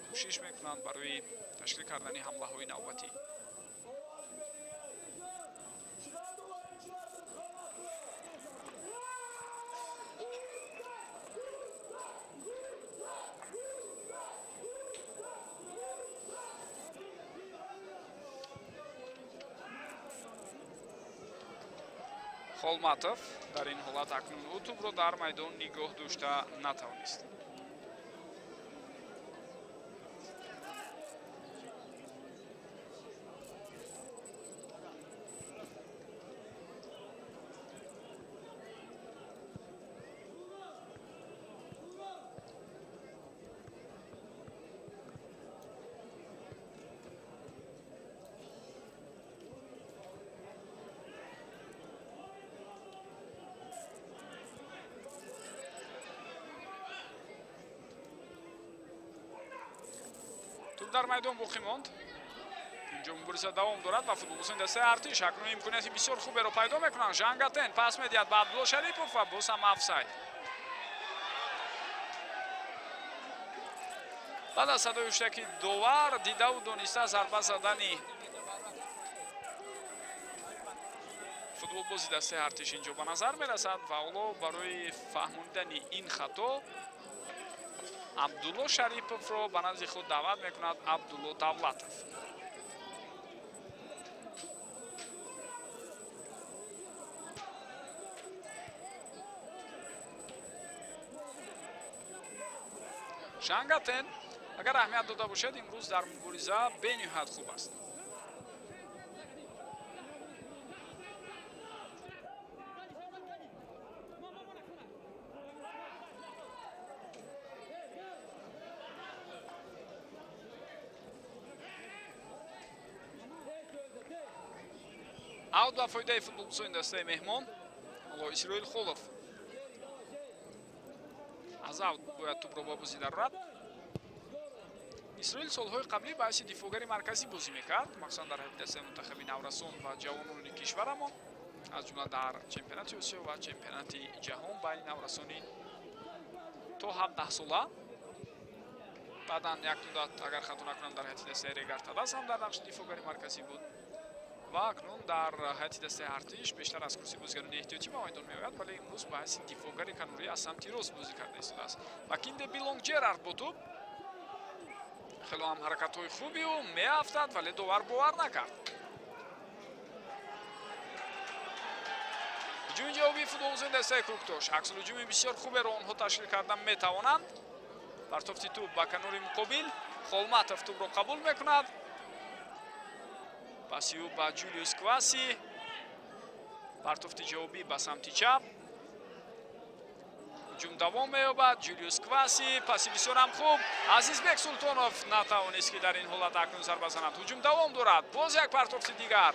кӯшиш мекунанд барои ташкил кардани ҳамлаҳои навбатӣ. Холматов дар ин ҳолат акнун ӯ тӯбро дар майдон нигоҳ дошта натавонист. Туп дар майдон боқӣ монд. Инҷо мубориза давом дорад ва футболбозони дастаи Артиш акнун имконияти бисёр хуберо пайдо мекунанд. Жангатен пас медиҳад ба Абдулло Шарипов ва боз ҳам офсайд. Баъд аз садои ҳуштаки довар дидаву дониста зарба задани футболбози дастаи Артиш инҷо ба назар мерасад ва ҳоло барои фаҳмонидани ин хато Абдулло Шариповро ба назди худ даъват мекунад Абдулло Давлатов. Жангатен агар аҳамият дода бошад, имрӯз дар мубориза бениҳоят хуб аст. Аут ба фоидаи футболбозони дастаи меҳмон. Ҳоло Исроил Холов аз аут бояд тӯбро ба бозӣ дарорад. Исроил солҳои қаблӣ ба ҳайси дифоъгари марказӣ бозӣ мекард, махсусан дар ҳайати дастаи мунтахаби наврасон ва ҷавонони кишварамон, аз ҷумла дар чемпионати Осиё ва чемпионати ҷаҳон байни наврасони то 17 сола. Баъдан як муддат, агар хато накунам, дар ҳайати дастаи Регар-ТадАЗ ҳам дар нақши дифоъгари марказӣ буд ва акнун дар ҳайати дастаи Артиш бештар аз курсии бозигарони эҳтиётӣ ба майдон меояд, вале имрӯз ба ҳайси дифоъгари канорӣ аз самти рост бозӣ карда истодааст. Ва Кинде Билонг Ҷерард бо тӯб, хело ҳам ҳаракатҳои хуби ӯ меафтад, вале довар бовар накард. Ҳуҷуми ҷавобии футболбозони дастаи Кӯктош. Аксулҳуҷуми бисёр хуберо онҳо ташкил карда метавонанд. Партофти тӯб ба канори муқобил. Холматов тӯбро қабул мекунад. Паси ӯ ба Ҷулиус Кваси. Партофти ҷавобӣ ба самти чап. Ҳуҷум давом меёбад. Ҷулиус Кваси паси бисёр ҳам хуб. Азизбек Султонов натавонист, ки дар ин ҳолат акнун зарба занад. Ҳуҷум давом дорад. Боз як партофти дигар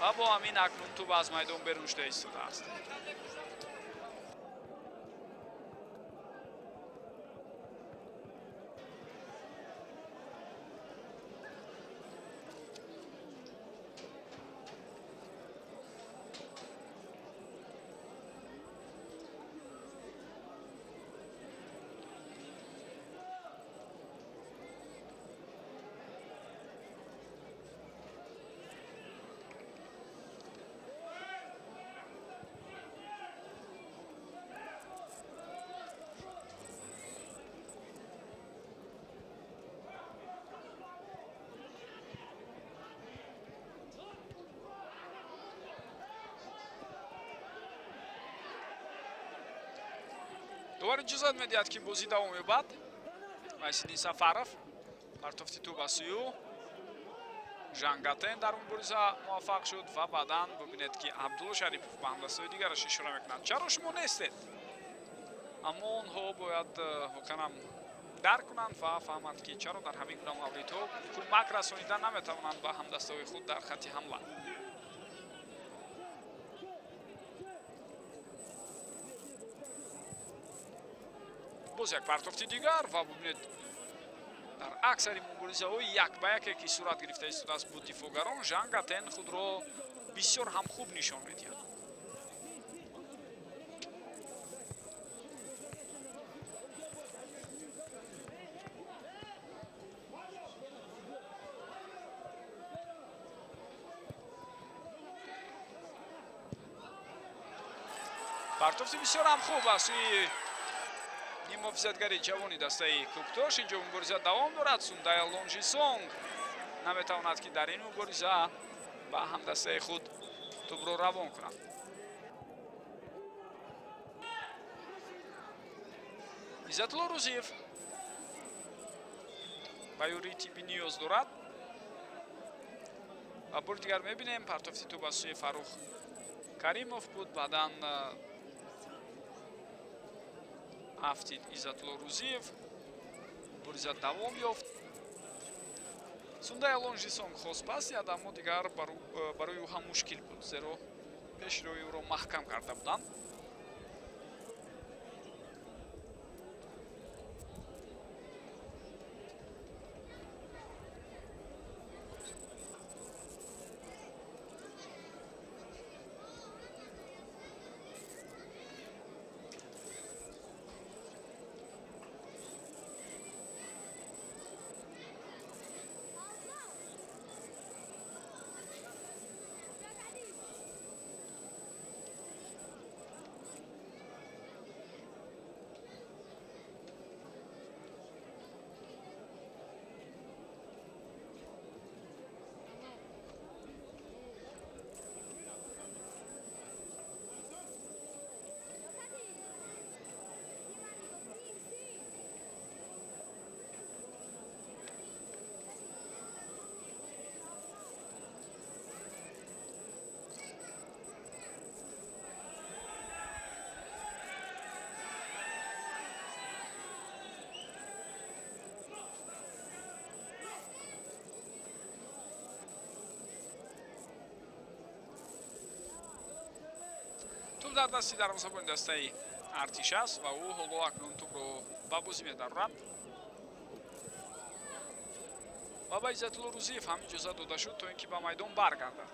ва бо ҳамин акнун тӯб аз майдон берун шуда истодааст. Довар иҷозат медиҳад, ки бозӣ давом ёбад. Вайсиддин Сафаров партофти тӯб аз сӯи ӯ. Жангатен дар мубориза муваффақ шуд ва баъдан бибинед, ки Абдулло Шарипов ба ҳамдастаҳои дигараш ишора мекунад. Чаро шумо нестед? Аммо онҳо бояд воқеан ҳам дарк кунанд ва фаҳманд, ки чаро дар ҳамин гуна мавридҳо кӯмак расонида наметавонанд ба ҳамдастаҳои худ дар хатти ҳамла. Боз як партофти дигар ва бубинед, дар аксари муборизаҳои як ба яке, ки сурат гирифта истодааст бо дифоъгарон, Жангатен худро бисёр ҳам хуб нишон медиҳад. Партофти бисёр ҳам хуб аз сӯи ниммуҳофизатгари ҷавони дастаи Кӯктош. Инҷо мубориза давом дорад. Сундая Лонжисонг наметавонад, ки дар ин мубориза ба ҳамдастаи худ тӯбро равон кунад. Иззатулло Рӯзиев ба ёрии тиббӣ ниёз дорад. Ва бори дигар мебинем партофти тӯб аз сӯи Фаррух Каримов буд. Баъдан афтид Иззатулло Рӯзиев. Мубориза давом ёфт. Сундая Лонжисонг хост пас диҳад, аммо дигар барои ӯ ҳам мушкил буд, зеро пешрои ӯро маҳкам карда буданд. Тӯб дар дасти дарвозабони дастаи Артиш аст ва ӯ ҳоло акнун тӯбро ба бозӣ медарорад. Ва ба Иззатулло Рӯзиев ҳам иҷоза дода шуд, то ин ки ба майдон баргардад.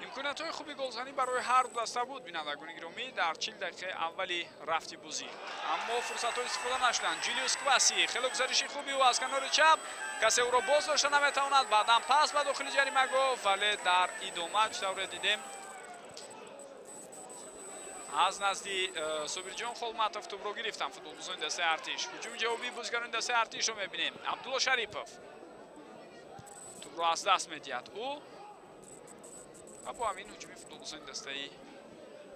Имкониятҳои хуби голзанӣ барои ҳар ду даста буд, бинандагони гиромӣ, дар 40 дақиқаи аввали рафти бозӣ. Аммо фурсатҳо истифода нашуданд. Ҷулиус Кваси хеле гузариши хуби ӯ аз канори чап, касе ӯро боз дошта наметавонад. Баъдан пас ба дохили ҷаримагоҳ, вале дар идома чӣ тавре дидем аз назди Собирҷон Холматов тӯбро гирифтанд футболбозони дастаи Артиш. Ҳуҷуми ҷавобии бозигарони дастаи Артишро мебинем. Абдулло Шарипов тӯбро аз даст медиҳад ӯ ва бо ҳамин ҳуҷуми футболбозони дастаи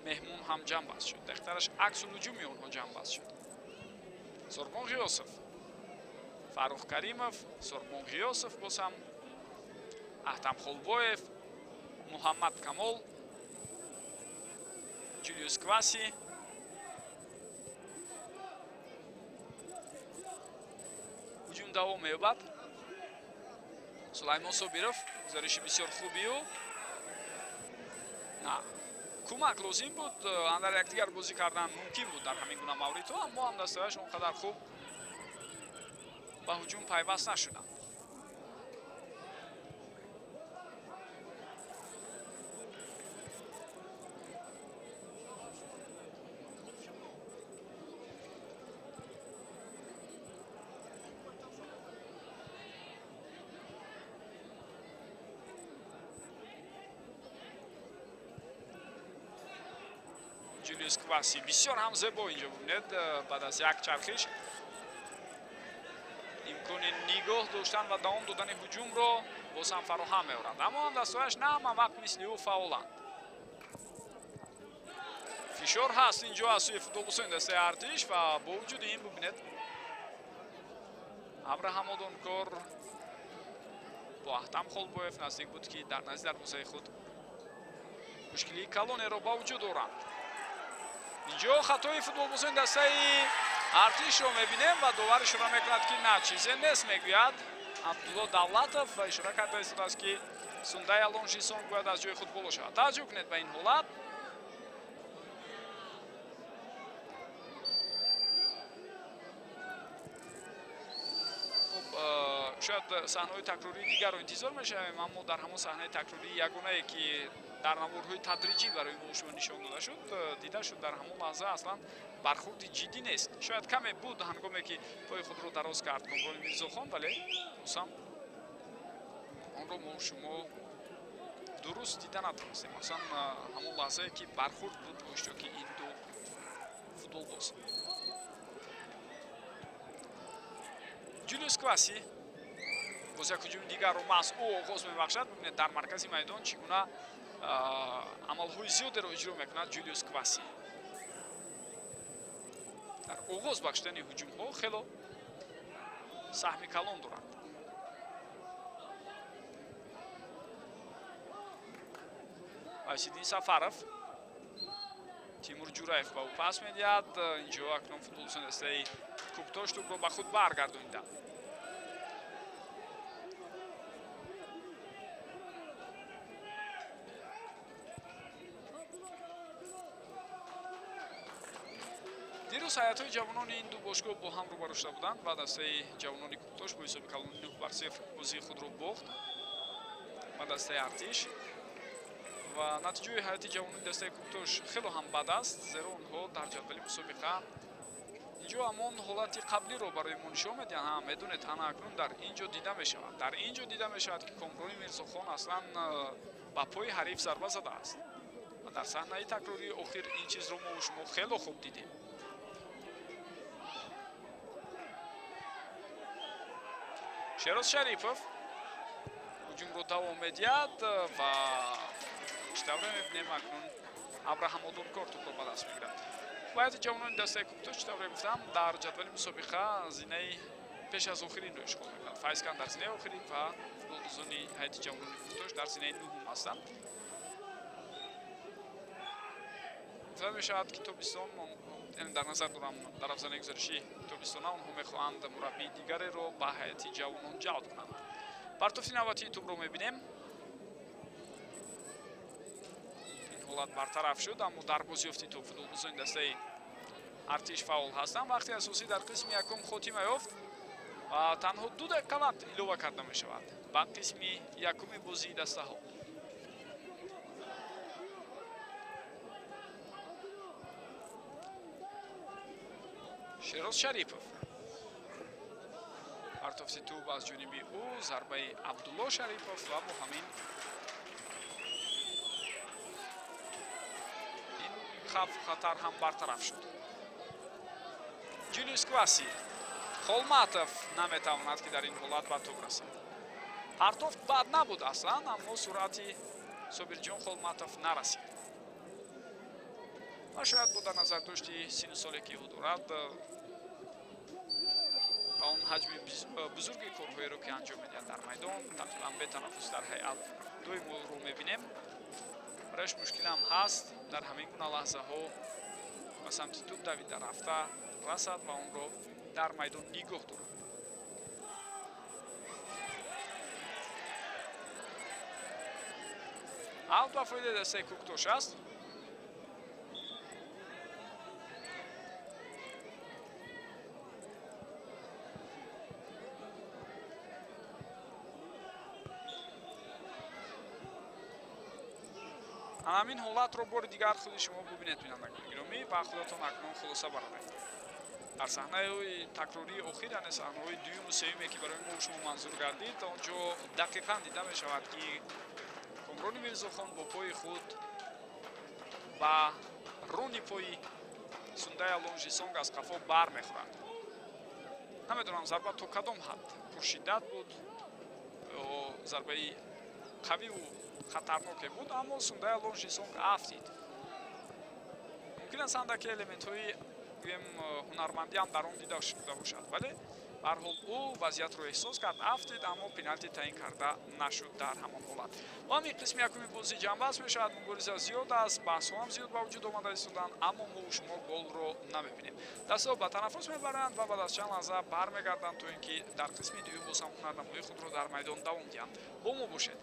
меҳмон ҳам ҷамъбаст шуд. Дақиқтараш аксулҳуҷуми онҳо ҷамъбаст шуд. Сорбон Ғиёсов, Фаррух Каримов, Сорбон Ғиёсов боз ҳам, Аҳтам Холбоев, Муҳаммад Камол, Ҷулиус Кваси. Ҳуҷум давом меёбад. Сулаймон Собиров, гузариши бисёр хуби ӯ. На, кӯмак лозим буд, андар якдигар бозӣ кардан мумкин буд дар ҳамин гуна мавридҳо, аммо ҳамдастааш он қадар хуб ба ҳуҷум пайваст нашуданд. Ҷулиус Кваси бисёр ҳам зебо инҷо бубинед, баъд аз як чархиш имкони нигоҳ доштан ва давом додани ҳуҷумро боз ҳам фароҳам меорад, аммо ҳамдастҳояш на ҳама вақт мисли ӯ фаъоланд. Фишор ҳаст инҷо аз сӯи футболбозони дастаи Артиш ва бо вуҷуди ин бубинед Абраҳам Одонкор бо Аҳтам Холбоев наздик буд, ки дар назди дарвозаи худ мушкилии калонеро ба вуҷуд оранд. Инҷо хатои футболбозони дастаи Артишро мебинем ва довар ишора мекунад, ки на, чизе нест, мегӯяд Абдулло Давлатов ва ишора карда истодааст, ки Сундая Лонжисон бояд аз ҷои худ боло шавад. Таваҷҷӯҳ кунед ба ин ҳолат. Шояд саҳнаҳои такрории дигарро интизор мешавем, аммо дар ҳамон саҳнаи такрории ягонае, ки дар наворҳои тадриҷӣ барои мо шумо нишон дода шуд, дида шуд, дар ҳамон лаҳза аслан бархурди ҷиддӣ нест. Шояд каме буд ҳангоме ки пои худро дароз кард Комрони Мирзохон, вале бозам онро мо шумо дуруст дида натавонистем. Махсусан ҳамон лаҳзае ки бархурд буд бо иштироки ин ду футболбоз. Ҷулиус Кваси боз як ҳуҷуми дигарро маҳз ӯ оғоз мебахшад. Бибинед, дар маркази майдон чӣ гуна амалҳои зиёдеро иҷро мекунад Ҷулиус Кваси. Дар оғоз бахшидани ҳуҷумҳо хело саҳми калон дорад. Вайсиддин Сафаров, Тимур Ҷураев ба ӯ пас медиҳад. Инҷо акнун футболбозони дастаи Кӯктош тӯбро ба худ баргардониданд. Дирӯз ҳайатҳои ҷавонони ин ду бошгоҳ бо ҳам рӯбарӯ шуда буданд ва дастаи ҷавонони Кӯктош бо ҳисоби калони 9-0 бозии худро бохт ба дастаи Артиш. Ва натиҷаи ҳайати ҷавонони дастаи Кӯктош хело ҳам бад аст, зеро онҳо дар ҷадвали мусобиқа инҷо ҳамон ҳолати қаблиро барои мо нишон медиҳанд. Ҳа, медонед, ҳана акнун дар ин ҷо дида мешавад. Дар ин ҷо дида мешавад, ки Комрони Мирзохон аслан ба пои ҳариф зарба задааст. Ва дар саҳнаи такрории охир ин чизро мо шумо хело хуб дидем. Шероз Шарипов ҳуҷумро давом медиҳад ва чӣ тавре мебинем, акнун Абраҳам Одункор тӯбро ба даст мегирад. Ҳайати ҷавонони дастаи Кӯктош, чӣ тавре гуфтам, дар ҷадвали мусобиқа зинаи пеш аз охиринро ишғол мекунад. Файзкан дар зинаи охирин ва футболбозони ҳайати ҷавонони Кӯктош дар зинаи нуҳум ҳастанд. Гуфта мешавад, ки тобистон, яъне дар назар дорам дар афзанаи гузариши тобистона, онҳо мехоҳанд мураббии дигареро ба ҳайати ҷавонон ҷалб кунанд. Партофти навбатии тӯбро мебинем. Ин ҳолат бартараф шуд, аммо дар бозиёфти тӯб футболбозони дастаи Артиш фаъол ҳастанд. Вақти асосӣ дар қисми якум хотима ёфт ва танҳо 2 дақиқа вақт илова карда мешавад ба қисми якуми бозии дастаҳо. Шероз Шарипов, партофти тӯб аз ҷониби ӯ, зарбаи Абдулло Шарипов ва бо ҳамин ин хавфу хатар ҳам бартараф шуд. Ҷулиус Кваси, Холматов наметавонад, ки дар ин ҳолат ба тӯб расад. Партофт бад набуд аслан, аммо суръати Собирҷон Холматов нарасид. Ва шояд бо дар назардошти сину соле, ки ӯ дорад ва он ҳаҷми бузурги корҳоеро, ки анҷом медиҳад дар майдон, тақрибан бетанаффус дар ҳайат доим ӯро мебинем, барояш мушкилам ҳаст дар ҳамин гуна лаҳзаҳо ба самти тӯб давида рафта расад ва онро дар майдон нигоҳ дорад. Аут ба фоидаи дастаи Кӯктош аст. Ҳамин ҳолатро бори дигар худи шумо бубинед, бинандагони гиромӣ, ва худатон акнун хулоса бароред. Дар саҳнаи такрории охир, яъне саҳнаҳои дуюму сеюме, ки барои мо шумо манзур гардид, он ҷо дақиқан дида мешавад, ки Комрони Мирзохон бо пои худ ба рони пои Сундая Лонжисонг аз қафо бармехӯрад. Намедонам зарба то кадом ҳад пуршиддат буд, зарбаи қавиву хатарноке буд, аммо Сундая Лонжисонг афтид. Мумкин аст андаке элементҳои гӯем ҳунармандӣ ҳам дар он дида шуда бошад, вале ба ҳар ҳол ӯ вазъиятро эҳсос кард, афтид, аммо пеналти таъин карда нашуд дар ҳамон ҳолат. Ва ҳамин қисми якуми бозӣ ҷамъбаст мешавад. Мубориза зиёд аст, баҳсҳо ҳам зиёд ба вуҷуд омада истоданд, аммо мо шумо голро намебинем. Дастаҳо ба танаффус мебаранд ва баъд аз чанд лаҳза бармегарданд, то ин ки дар қисми дуюм боз ҳам ҳунарнамоии худро дар майдон давом диҳанд. Бо мо бошед.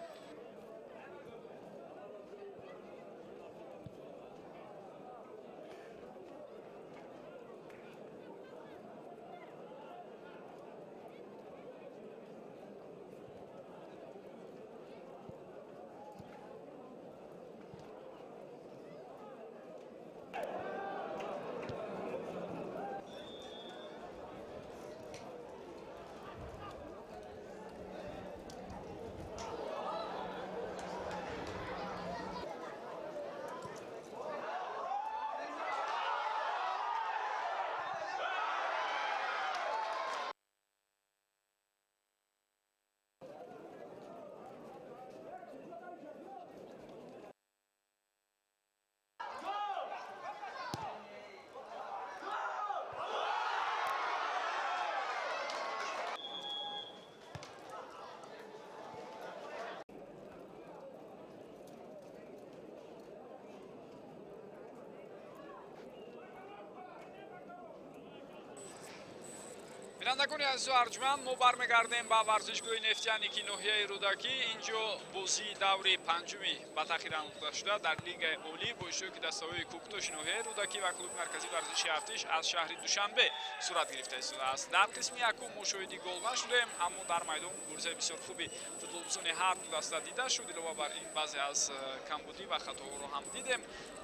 Бинандагони азизу арҷманд, мо бармегардем ба варзишгоҳи Нефтяники ноҳияи Рӯдакӣ. Инҷо бозии даври панҷуми ба таъхир андохта шуда дар Лигаи Олӣ бо иштироки дастаҳои Кӯктоши ноҳияи Рӯдакӣ ва клуби марказии варзиши Артиш аз шаҳри Душанбе сурат гирифта истодааст. Дар қисми якум мо шоҳиди гол нашудем, аммо дар майдон муборизаи бисёр хуби футболбозони ҳар ду даста дида шуд. Илова бар ин баъзе аз камбудӣ ва хатоҳоро ҳам дидем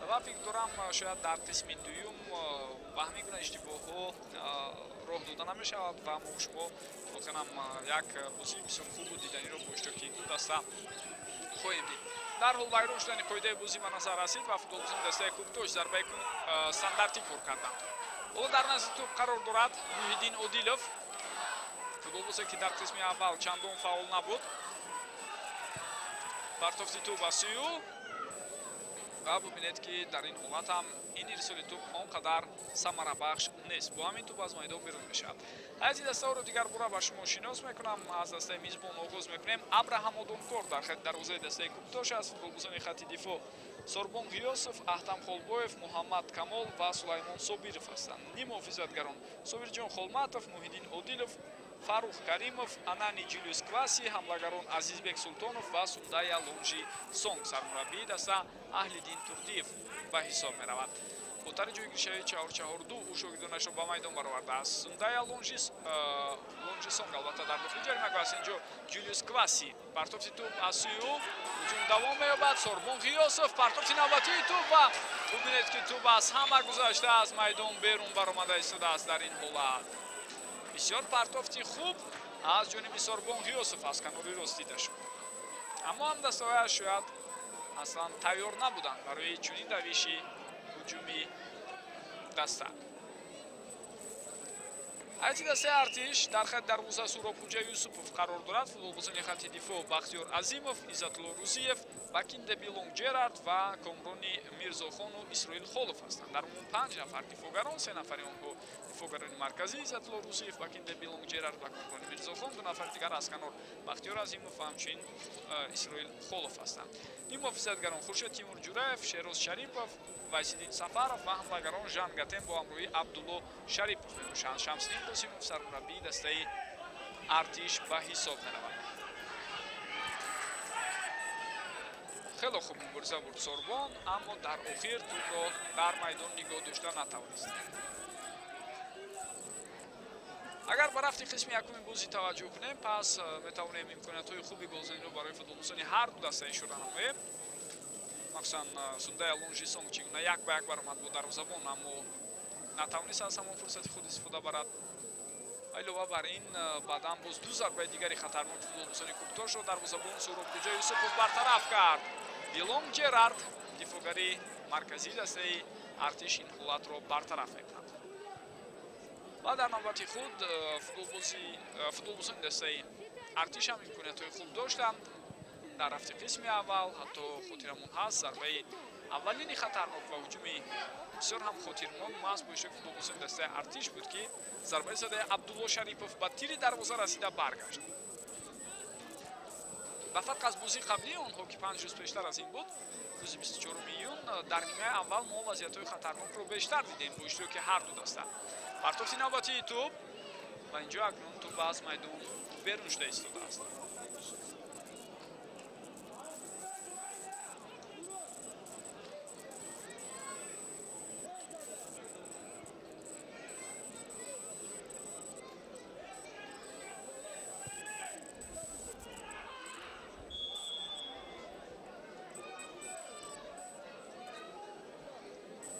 ва фикр дорам, шояд дар қисми дуюм ба ҳамин гуна иштибоҳҳо роҳ дода намешавад ва мо шумо воқеан як бозии бисёр хубу диданиро бо иштироки ду даста хоҳем дид. Дар ҳол вайрон шудани қоидаи бозӣ ба назар расид ва футболбозони дастаи Кӯктош зарбаи стандартӣ кор карданд. Ҳоло дар назди тӯб қарор дорад Муҳиддин Одилов, футболбозе ки дар қисми аввал чандон фаъол набуд. Партофти тӯб аз сӯи ӯ ва бубинед, ки дар ин ҳолат ҳам ин ирсоли тӯб он қадар самарабахш нест. Бо ҳамин тӯб аз майдон берун мешавад. Ҳайати дастаҳоро дигар бора ба шумо шинос мекунам. Аз дастаи мизбон оғоз мекунем. Абраҳам Одонкор дар хати дарвозаи дастаи Кӯктош аст. Футболбозони хати дифоъ Сорбон Ғиёсов, Аҳтам Холбоев, Муҳаммад Камол ва Сулаймон Собиров ҳастанд. Ниммуҳофизатгарон Собирҷон Холматов, Муҳиддин Одилов, Фарух Каримов, Анани Ҷулиус Кваси, ҳамлагарон Азизбек Султонов ва Сундая Лонжи Сонг. Сармураббии даста Аҳлиддин Турдиев ба ҳисоб меравад. Бо тари ҷойгиршавии 4-4-2 ӯ шогирдонашро ба майдон баровардааст. Сундая Лонжи Сонг албатта дар дохили ҷаримагоҳ аст. Инҷо Ҷулиус Кваси, партофти тӯб аз сӯи ӯ, ҳуҷум давом меёбад. Сорбон Ғиёсов, партофти навбатии тӯб ва бубинед, ки тӯб аз ҳама гузашта аз майдон берун баромада истодааст. Дар ин ҳолат бисёр партофти хуб аз ҷониби Сорбон Ғиёсов аз канори рост дида шуд, аммо ҳамдастаҳояш шояд аслан тайёр набуданд барои чунин равиши ҳуҷуми даста. Ҳайати дастаи Артиш дар хати дарвоза Суробхуҷа Юсупов қарор дорад. Футболбозони хати дифоъ Бахтиёр Азимов, Иззатулло Рузиев, Бакинде Билонг Ҷерард ва Комрони Мирзохону Исроил Холов ҳастанд. Дар умум 5 нафар дифоъгарон, 3 нафари онҳо дифоъгарони марказӣ Иззатулло Рузиев, Бакинде Билонг Ҷерард ва Комрони Мирзохон, 2 нафари дигар аз канор Бахтиёр Азимов ва ҳамчунин Исроил Холов ҳастанд. Ниммуҳофизатгарон Хуршед Тимур Ҷураев, Шероз Шарипов, Вайсиддин Сафаров ва ҳамлагарон Жан Гатен бо ҳамроҳии Абдулло Шарипов мебошанд. Шамсиддин Қосимов сармураббии дастаи Артиш ба ҳисоб меравад. Хеле хуб мубориза бурд Сорбон, аммо дар охир тӯбро дар майдон нигоҳ дошта натавонист. Агар ба рафти қисми якуми бозӣ таваҷҷӯҳ кунем, пас метавонем имкониятҳои хуби голзаниро барои футболбозони ҳар ду даста ишора намоем. Махсусан Сундая Лонжи Сонг чӣ гуна як ба як баромад бо дарвозабон, аммо натавонист аз ҳамон фурсати худ истифода барад. Илова бар ин баъдан боз 2 зарбаи дигари хатарноки футболбозони Кӯктошро дарвозабон Суробхуҷа Юсупов бартараф кард. Билонг Ҷерард, дифоъгари марказии дастаи Артиш, ин ҳолатро бартараф мекунад. Ва дар навбати худ футболбозони дастаи Артиш ҳам имкониятҳои хуб доштанд. Дар рафти қисми аввал ҳатто хотирамон ҳаст зарбаи аввалини хатарнок ва ҳуҷуми бисёр ҳам хотирмон маҳз бо иштироки футболбозони дастаи Артиш буд, ки зарбаи задаи Абдулло Шарипов ба тири дарвоза расида баргашт. Ба фарқ аз бозии қаблии онҳо, ки 5 рӯз пештар аз ин буд, рӯзи 24 июн, дар нимаи аввал мо вазъиятҳои хатарнокро бештар дидем бо иштироки ҳар ду даста. Партофти навбатии тӯб ва инҷо акнун тӯб аз майдон берун шуда истодааст.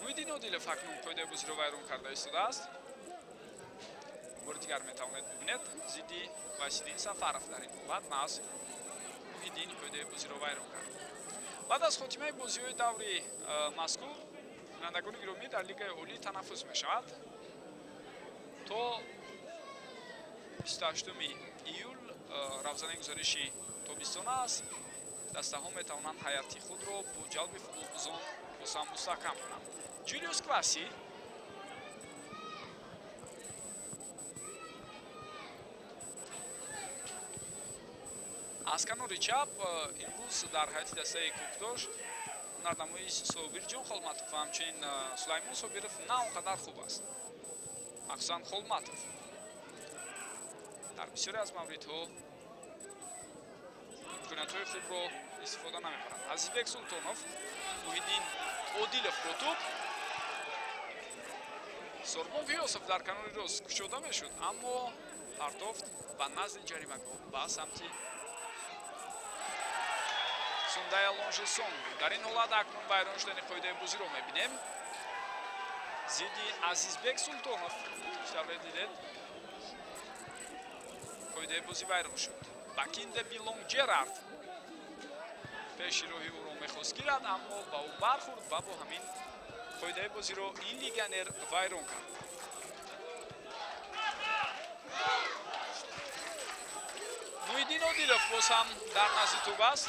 Муҳиддин Одилов акнун қоидаи бозиро вайрон карда истодааст. Бори дигар метавонед бубинед, зидди Вайсиддин Сафаров дар ин ҳолат маҳз Муҳиддин қоидаи бозиро вайрон кард. Баъд аз хотимаи бозиҳои даври мазкур, бинандагони гиромӣ, дар Лигаи Олӣ танаффус мешавад то 28 июл. Равзанаи гузариши тобистона аст. Дастаҳо метавонанд ҳайати худро бо ҷалби футболбозон босам мустаҳкам кунанд. Ҷулиус Кваси аз канори чап имрӯз дар ҳайати дастаи Кӯктош ҳунарнамоии Собирҷон Холматов ва ҳамчунин Сулаймон Собиров на он қадар хуб аст, махсусан Холматов. Бисёре аз мавридҳо имкониятҳои хубро истифода намебаранд. Азизбек Султонов, Муҳиддин Одилов бо тӯб. Сорбон Ғиёсов дар канори рост кушода мешуд, аммо партофт ба назди ҷаримагоҳ ба самти Сундая Лонжисон. Дар ин ҳолат акнун вайрон шудани қоидаи бозиро мебинем. Зидди Азизбек Султонов, чӣ дидед, қоидаи бозӣ вайрон шуд. Бакинде Билонг Ҷерард пеши роҳи ӯро мехост гирад, аммо ба ӯ бархӯрд ва бо ҳамин қоидаи бозиро ин легионер вайрон кард. Муҳиддин Одилов боз ҳам дар назди тӯб аст.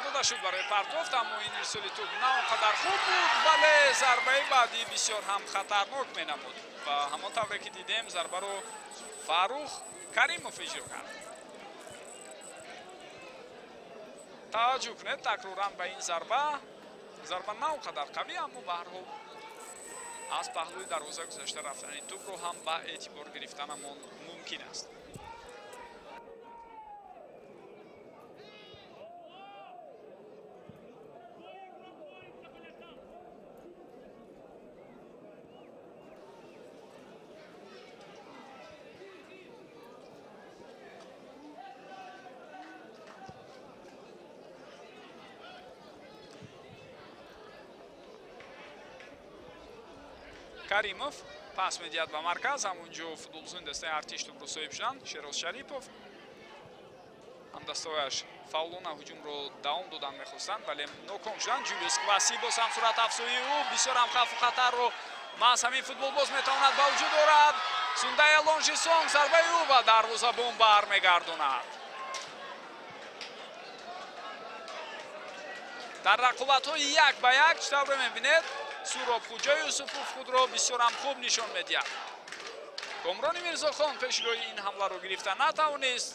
Дода шуд барои партофт, аммо ин ирсоли тӯб на он қадар хуб буд, вале зарбаи баъдӣ бисёр ҳам хатарнок менамуд ва ҳамон тавре ки дидем зарбаро Фаррух Каримов иҷро кард. Таваҷҷӯҳ кунед такроран ба ин зарба. Зарба на он қадар қавӣ, аммо ба ҳар ҳол аз паҳлӯи дарвоза гузашта рафтани тӯбро ҳам ба эътибор гирифтанамон мумкин аст. Каримов пас медиҳад ба марказ, ҳамонҷо футболбозони дастаи Артиш тӯбро соҳиб шуданд. Шероз Шарипов ҳамдастаҳояш фаъолона ҳуҷумро давом додан мехостанд, вале ноком шуданд. Ҷулиус Кваси боз ҳам суратафзоии ӯ бисёр ҳам хавфу хатарро маҳз ҳамин футболбоз метавонад ба вуҷуд орад. Сундая Лонжисонг зарбаи ӯ ва дарвозабон бармегардонад. Дар рақобатҳои як ба як чӣ тавре мебинед, Суроб Хуҷа Юсуфов худро бисёр ҳам хуб нишон медиҳад. Комрони Мирзохон пешрои ин ҳамларо гирифта натавонист.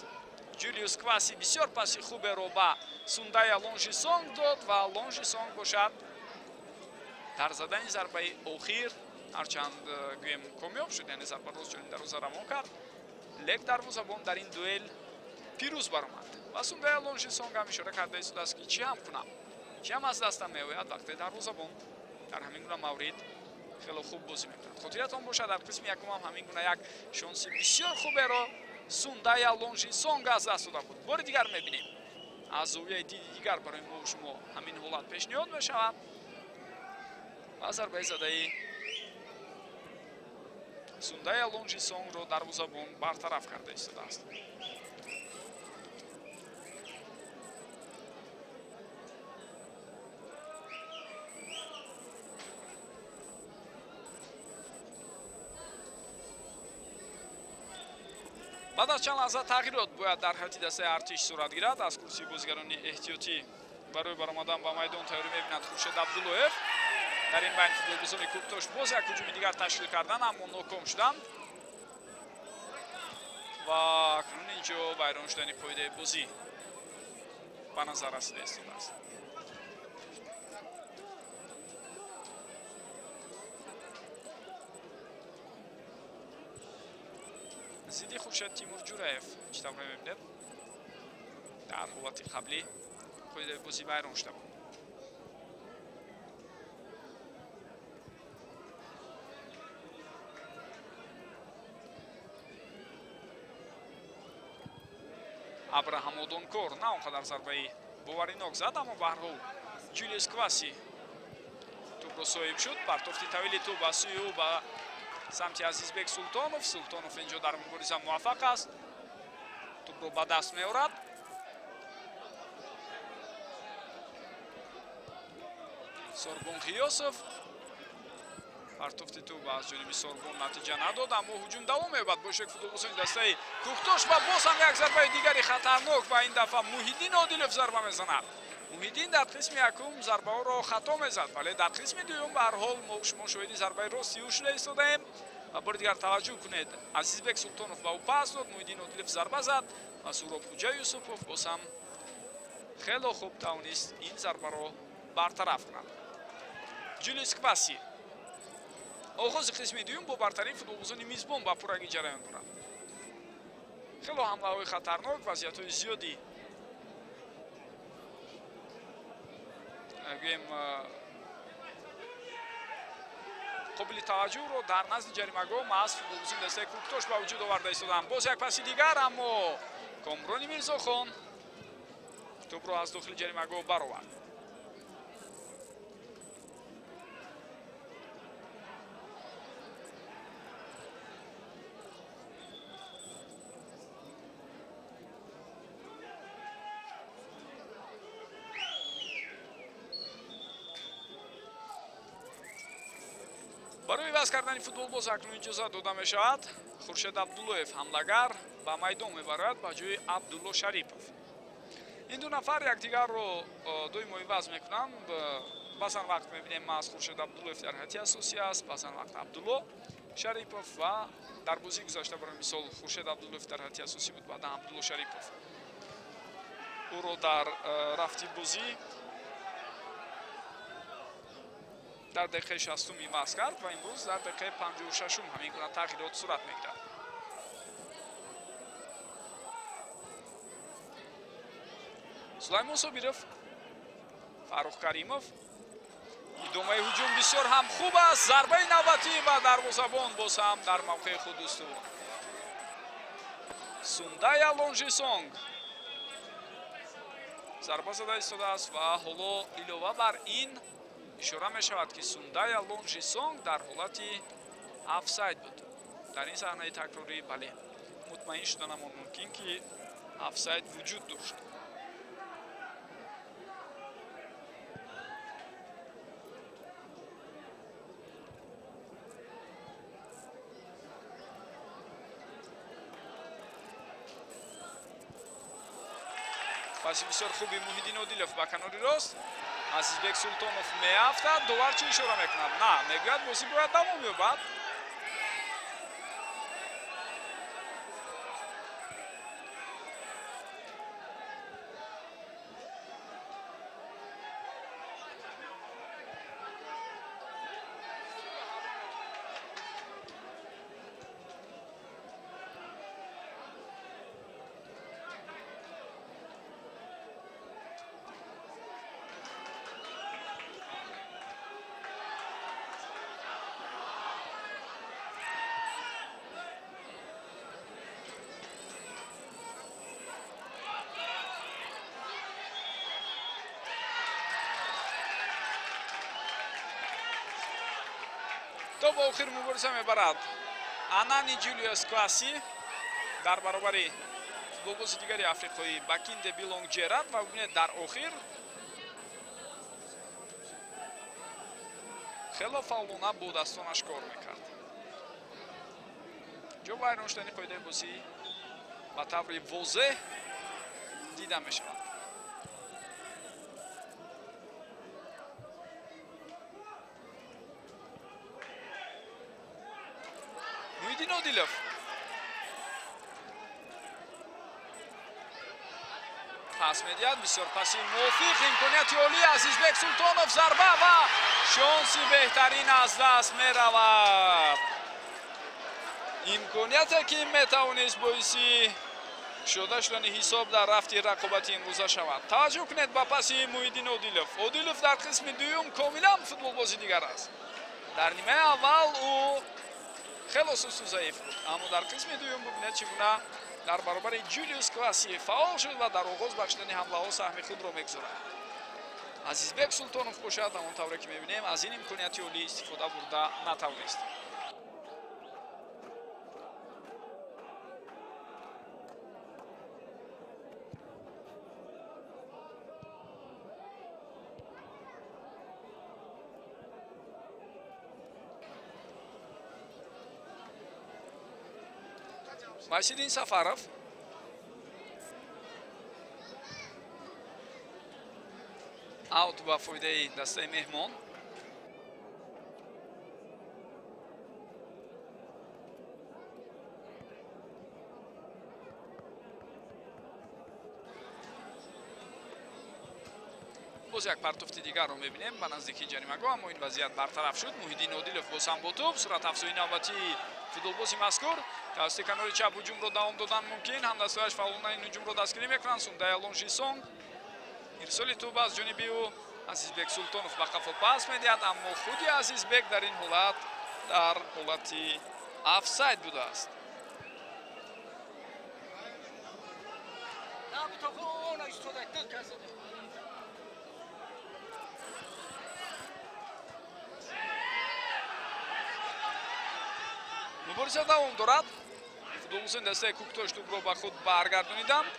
Ҷулиус Кваси бисёр паси хуберо ба Сундая Лонжисонг дод ва Лонжисонг бошад дар задани зарбаи охир, ҳарчанд гӯем комёб шуд, яъне зарба рост ҷониби дарвоза равон кард, лек дарвозабон дар ин дуэл пирӯз баромад. Ва Сундая Лонжисонг ҳам ишора карда истодааст, ки чӣ ҳам кунам, чӣ ҳам аз дастам меояд вақте дарвозабон дар ҳамин гуна маврид хеле хуб бозӣ мекунад. Хотиратон бошад, дар қисми якум ҳам ҳамин гуна як шонси бисёр хуберо Сундая Лонжисонг аз даст дода буд. Бори дигар мебинем, аз зовияи диди дигар барои мо шумо ҳамин ҳолат пешниҳод мешавад ва зарбаи задаи Сундая Лонжисонгро дарвозабон бартараф карда истодааст. Баъд аз чанд лаҳза тағйирот бояд дар ҳайати дастаи Артиш сурат гирад. Аз курсии бозигарони эҳтиётӣ барои баромадан ба майдон тайёрӣ мебинад Хуршед Абдуллоев. Дар ин байн футболбозони Кӯктош боз як ҳуҷуми дигар ташкил карданд, аммо ноком шуданд ва акнун инҷо вайрон шудани қоидаи бозӣ ба назар расида истодааст. Зидди Хуршед Тимур Ҷураев чӣ тавре мебинед, дар ҳолати қаблӣ қоидаи бозӣ вайрон шуда буд. Абраҳам Одонкор на он қадар зарбаи боваринок зад, аммо ба ҳар ҳол Ҷулиус Кваси тӯбро соҳиб шуд. Партофти тавили тӯб аз сӯи ӯ ба самти Азизбек Султонов. Султонов инҷо дар мубориза муваффақ аст, тӯбро ба даст меорад. Сорбон Ғиёсов партофти тӯб аз ҷониби Сорбон натиҷа надод, аммо ҳуҷум давом меёбад. Бо иштироки футболбозони дастаи Кӯктош ва боз ҳам як зарбаи дигари хатарнок ва ин дафъа Муҳиддин Одилов зарба мезанад. Муҳиддин дар қисми якум зарбаҳоро хато мезад, вале дар қисми дуюм ба ҳар ҳол мо шумо шоҳиди зарбаи рости ӯ шуда истодаем. Ва бори дигар таваҷҷӯҳ кунед, Азизбек Султонов ба ӯ пас дод, Муҳиддин Одилов зарба зад ва Суҳроб Хуҷа Юсупов боз ҳам хело хуб тавонист ин зарбаро бартараф кунад. Ҷулиус Кваси. Оғози қисми дуюм бо бартарии футболбозони мизбон ба пуррагӣ ҷараён дорад. Хело ҳамлаҳои хатарнок, вазъиятҳои зиёди гӯем қобили таваҷҷӯҳро дар назди ҷаримагоҳ маҳз футболбозони дастаи Кӯктош ба вуҷуд оварда истоданд. Боз як паси дигар, аммо Комрони Мирзохон тӯбро аз дохили ҷаримагоҳ баровард. Барои иваз кардани футболбоз акнун иҷозат дода мешавад. Хуршед Абдуллоев ҳамлагар ба майдон мебарад ба ҷои Абдулло Шарипов. Ин ду нафар якдигарро доимо иваз мекунанд. Баъзан вақт мебинем маҳз Хуршед Абдуллоев дар ҳайати асосӣ аст, баъзан вақт Абдулло Шарипов ва дар бозии гузашта барои мисол Хуршед Абдуллоев дар ҳайати асосӣ буд, баъдан Абдулло Шарипов ӯро дар рафти бозӣ дар дақиқаи 60 иваз кард ва имрӯз дар дақиқаи 56 ҳамин гуна тағйирот сурат мегирад. Сулаймон Собиров, Фаррух Каримов. Идомаи ҳуҷум бисёр ҳам хуб аст. Зарбаи навбатӣ ва дарвозабон боз ҳам дар мавқеи худ устувор. Сундая Лонжисонг зарба зада истодааст ва ҳоло илова бар ин ишора мешавад, ки Сундая Лонжисонг дар ҳолати офсайд буд. Дар ин саҳнаи такрорӣ бале мутмаин шуданамон мумкин, ки офсайд вуҷуд дошт. Паси бисёр хуби Муҳиддин Одилов ба канори рост. Азизбек Султонов меафтад, довар чӣ ишора мекунад? На, мегӯяд бозӣ бояд давом ёбад. То ба охир мубориза мебарад Анани Ҷулиус Кваси дар баробари футболбози дигари африқоӣ Бакинде Билонг Ҷерард ва бубинед дар охир хело фаъолона бо дастонаш кор мекард. Ҷо вайрон шудани қоидаи бозӣ ба таври возеҳ дида мешавад. Муҳиддин Одилов пас медиҳад, бисёр паси мувофиқ, имконияти олӣ Азизбек Султонов, зарба ва шонси беҳтарин аз даст меравад. Имконияте ки метавонист боиси кушода шудани ҳисоб дар рафти рақобати имрӯза шавад. Таваҷҷӯҳ кунед ба паси Муҳиддин Одилов. Одилов дар қисми дуюм комилан футболбози дигар аст. Дар нимаи аввал ӯ хело сусту заиф буд, аммо дар қисми дуюм бубинед чӣ гуна дар баробари Ҷулиус Кваси фаъол шуд ва дар оғоз бахшидани ҳамлаҳо саҳми худро мегузорад. Азизбек Султонов бошад, ҳамон тавре ки мебинем, аз ин имконияти олӣ истифода бурда натавонист. Василин Сафаров. Аут ба фоидаи дастаи меҳмон. Боз як партофти дигарро мебинем ба наздикии ҷаримагоҳ, аммо ин вазъият бартараф шуд. Муҳиддин Одилов боз ҳам бо тӯб. Суратафзои навбатии футболбози мазкур тавассути канори чап ҳуҷумро давом додан мумкин. Ҳамдастҳояш фаъолона ин ҳуҷумро дастгирӣ мекунанд. Сундаялон Жисон ирсоли тӯб аз ҷониби ӯ Азизбек Султонов ба қафо пас медиҳад, аммо худи Азизбек дар ин ҳолат дар ҳолати офсайд будааст. Мубориза давом дорад. Футболбозони дастаи Кӯктош тӯбро ба худ баргардониданд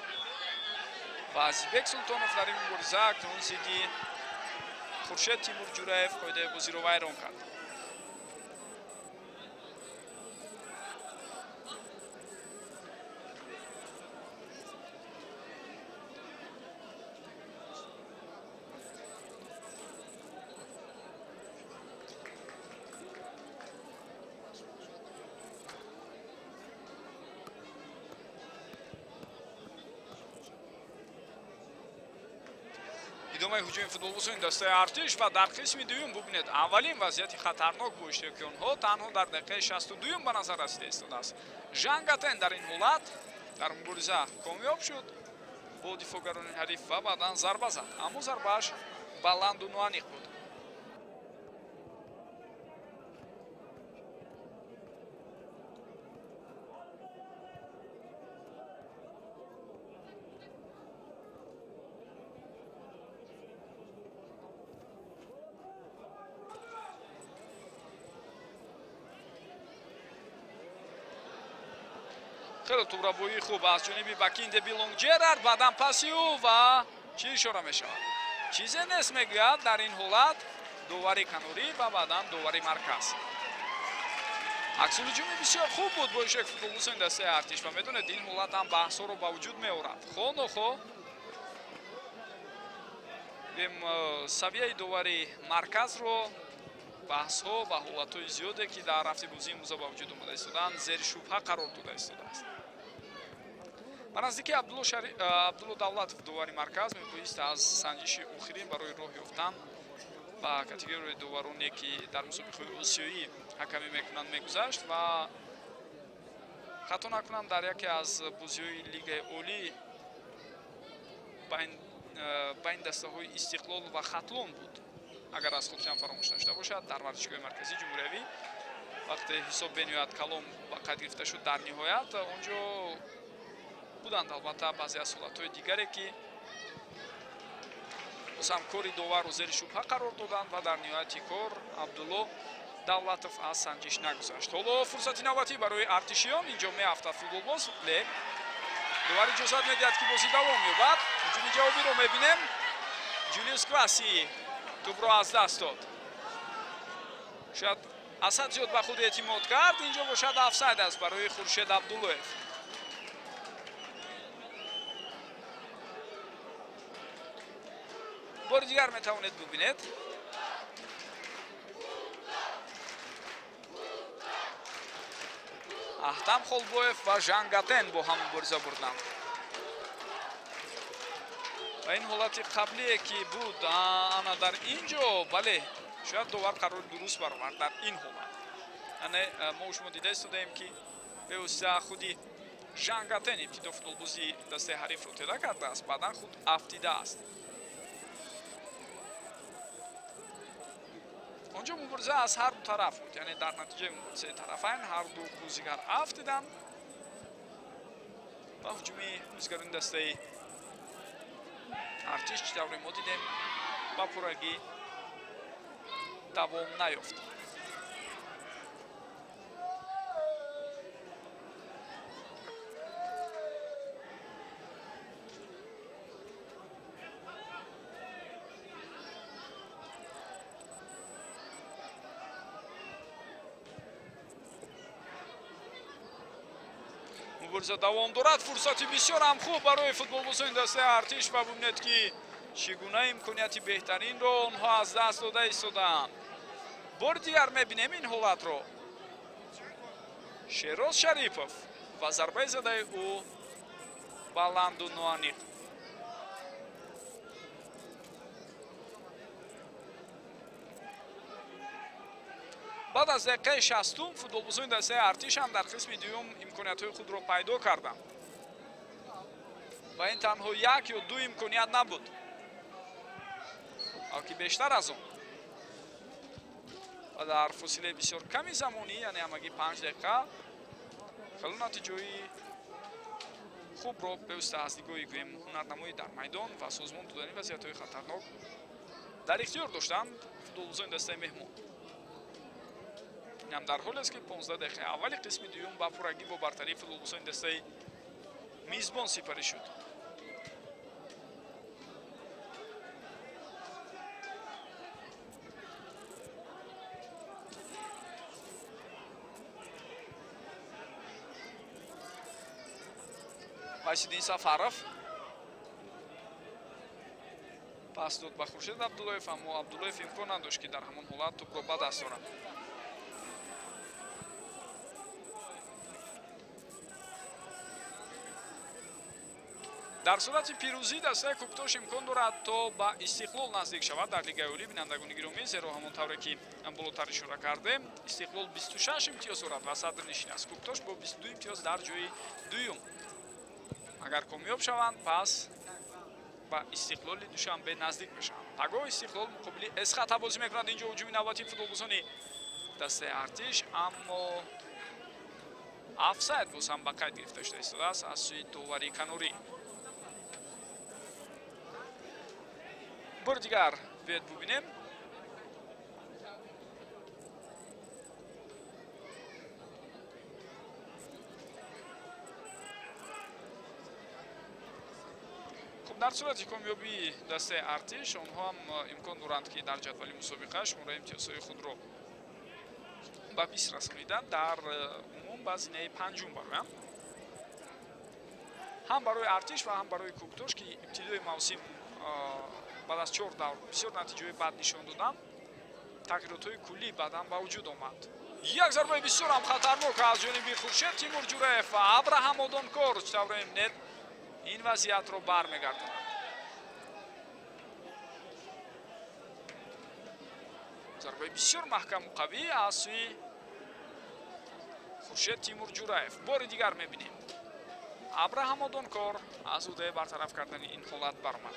ва Азизбек Султонов дар ин мубориза акнун зидди Хуршед Тимур Ҷураев қоидаи бозиро вайрон кард. Идомаи ҳуҷуми футболбозони дастаи Артиш ва дар қисми дуюм бубинед, аввалин вазъияти хатарнок бо иштироки онҳо танҳо дар дақиқаи 62 ба назар расида истодааст. Жангатен дар ин ҳолат дар мубориза комёб шуд бо дифоъгарони ҳариф ва баъдан зарба зад, аммо зарбааш баланду ноаниқ буд. Хеле тӯбрабоии хуб аз ҷониби Бакинде Билонг Ҷерард, баъдан паси ӯ ва чӣ ишора мешавад? Чизе нест, мегӯяд дар ин ҳолат довари канорӣ ва баъдан довари марказ. Аксулҳуҷуми бисёр хуб буд бо иштироки футболбозони дастаи Артиш ва медонед, ин ҳолат ҳам баҳсҳоро ба вуҷуд меорад. Хо нохо савияи довари марказро баҳсҳо ва ҳолатҳои зиёде ки дар рафти бозии имрӯза ба вуҷуд омада истоданд зери шубҳа қарор дода истодааст. Ба наздики Абдулло Давлатов довари марказ мебоист аз санҷиши охирин барои роҳ ёфтан ба категорияи довароне ки дар мусобиқаҳои осиёӣ ҳакамӣ мекунанд мегузашт ва хато накунам дар яке аз бозиҳои Лигаи Олӣ байн дастаҳои Истиқлол ва Хатлон буд. Агар аз хотирам фаромӯш нашуда бошад, дар варзишгоҳи марказии ҷумҳуриявӣ вақте ҳисоб бениҳоят калом ба қайд гирифта шуд, дар ниҳоят онҷо буданд албатта баъзе аз ҳолатҳои дигаре ки боз ҳам кори доварро зери шубҳа қарор доданд ва дар ниҳояти кор Абдулло Давлатов аз санҷиш нагузашт. Ҳоло фурсати навбатӣ барои артишиён. Инҷо меафтад футболбоз, лек довар иҷозат медиҳад ки бозӣ давом ёбад. Ҳуҷуми ҷавобиро мебинем. Ҷулиус Кваси тӯбро аз даст дод. Шояд асад зиёд ба худ эътимод кард. Инҷо бошад офсайд аст барои Хуршед Абдуллоев. Бори дигар метавонед бубинед. Аҳтам Холбоев ва Жангатен бо ҳам мубориза бурданд. Ва ин ҳолати қаблие ки буд ана дар ин ҷо, бале, шояд довар қарори дуруст баровард дар ин ҳолат. Яъне мо шумо дида истодаем ки бевосита худи Жангатен ибтидо футболбози дастаи ҳарифро тела кардааст, баъдан худ афтидааст. Онҷо мубориза аз ҳар ду тараф буд, яъне дар натиҷаи муборизаи тарафайн ҳар ду бозигар афтиданд ва ҳуҷуми бозигарони дастаи Артиш чӣ тавре мо дидем ба пуррагӣ давом наёфт. Мубориза давом дорад. Фурсати бисёр ҳам хуб барои футболбозони дастаи Артиш ва бубинед ки Чӣ гуна имконияти беҳтаринро онҳо аз даст дода истодаанд. Бори дигар мебинем ин ҳолатро. Шероз Шарипов ва зарбаи задаи ӯ баланду ноаниқ. Баъд аз дақиқаи 60 футболбозони дастаи Артиш ҳам дар қисми дуюм имкониятҳои худро пайдо карданд. Ва ин танҳо як ё ду имконият набуд, балки бештар аз он. Ва дар фосилаи бисёр ками замонӣ, яъне ҳамагӣ 5 дақиқа, хело натиҷаи хубро бевосита аз нигоҳи гӯем ҳунарнамоӣ дар майдон ва созмон додани вазъиятҳои хатарнок дар ихтиёр доштанд футболбозони дастаи меҳмон. Ин ҳам дар ҳолест, ки 15 дақиқаи аввали қисми дуюм ба пуррагӣ бо бартарии футболбозони дастаи мизбон сипарӣ шуд. Вайсиддин Сафаров пас дод ба Хуршед Абдуллоев, аммо Абдуллоев имкон надошт, ки дар ҳамон ҳолат тӯбро ба даст орад. Дар сурати пирӯзӣ дастаи Кӯктош имкон дорад то ба Истиқлол наздик шавад дар Лигаи Олӣ, бинандагони гиромӣ, зеро ҳамон тавре ки болотар ишора кардем, Истиқлол 26 имтиёз дорад ва садрнишин аст. Кӯктош бо 22 имтиёз дар ҷои дуюм. Агар комёб шаванд, пас ба Истиқлоли Душанбе наздик мешаванд. Пагоҳ Истиқлол муқобили Эсхата бозӣ мекунад. Инҷо ҳуҷуми навбатии футболбозони дастаи Артиш, аммо офсайд боз ҳам ба қайд гирифта шуда истодааст аз сӯи довари канорӣ. Бори дигар биёед бубинем. Хуб, дар сурати комёбии дастаи Артиш онҳо ҳам имкон доранд, ки дар ҷадвали мусобиқа шумораи имтиёзҳои худро ба 20 расониданд, дар умум ба зинаи панҷум бароянд. Ҳам барои Артиш ва ҳам барои Кӯктош, ки ибтидои мавсим баъд аз 4 давр бисёр натиҷаҳои бад нишон доданд, тағйиротҳои куллӣ баъдан ба вуҷуд омад. Як зарбаи бисёр ҳам хатарнок аз ҷониби Хуршед Тимур Ҷураев ва Абраҳам Одонкор чӣ тавре мебинед ин вазъиятро бармегардонад. Зарбаи бисёр маҳкаму қавӣ аз сӯи Хуршед Тимур Ҷураев. Бори дигар мебинем, Абраҳам Одонкор аз ӯҳдаи бартараф кардани ин ҳолат баромад.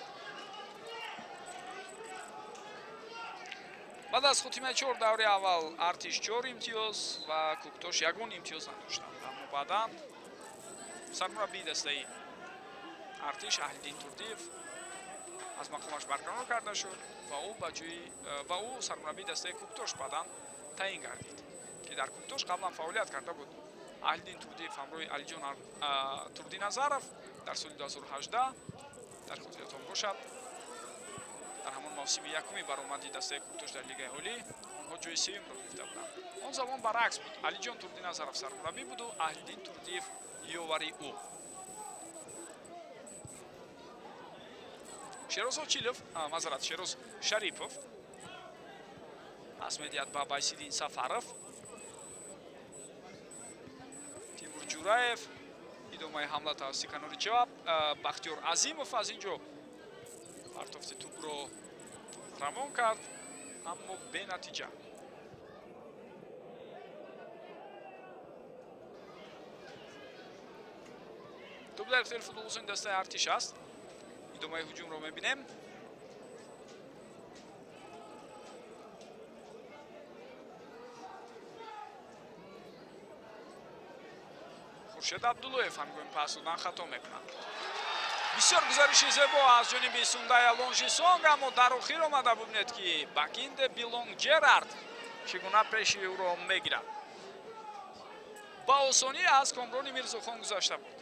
Баъд аз хутимаи 4 даври аввал Артиш 4 имтиёз ва Кӯктош ягон имтиёз надоштанд. Аммо баъдан сармураббии дастаи Артиш Аҳлиддин Турдиев аз мақомаш барканор карда шуд ва ӯ ба ҷои ва ӯ сармураббии дастаи Кӯктош баъдан таъин гардид, ки дар Кӯктош қаблан фаъолият карда буд. Аҳлиддин Турдиев ҳамроҳи Алиҷон Турдиназаров дар соли 2018 дар хотиратон бошад, дар ҳамон мавсими якуми баромади дастаи Кӯктош дар Лигаи Олӣ онҳо ҷои сеюмро гирифта буданд. Он замон баръакс буд, Алиҷон Турдиназаров сармураббӣ буду Аҳлиддин Турдиев ёвари ӯ. Шероз Очилов, мазарат, Шероз Шарипов пас медиҳад ба Байсиддин Сафаров. Тимур Ҷураев идомаи ҳамла тавассути канори чап. Бахтиёр Азимов аз ин ҷо партофти тӯбро равон кард, аммо бенатиҷа. Тӯб дар ихтиёри футболбозони дастаи Артиш аст. Идомаи ҳуҷумро мебинем. Хуршед Абдуллоев ҳангоми пас додан хато мекунад. Бисёр гузариши зебо аз ҷониби Сундая Лонжисонг, аммо дар охир омада бубинед, ки Бакинде Билонг Ҷерард чӣ гуна пеши ӯро мегирад. Ба осонӣ аз Комрони Мирзохон гузашта буд.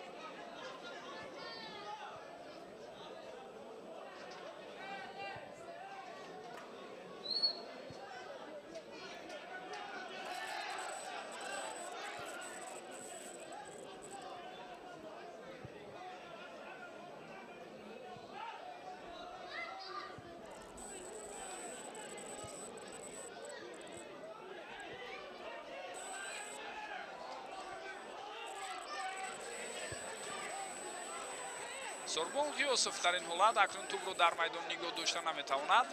Сорбон Ғиёсов дар ин ҳолат акнун тӯбро дар майдон нигоҳ дошта наметавонад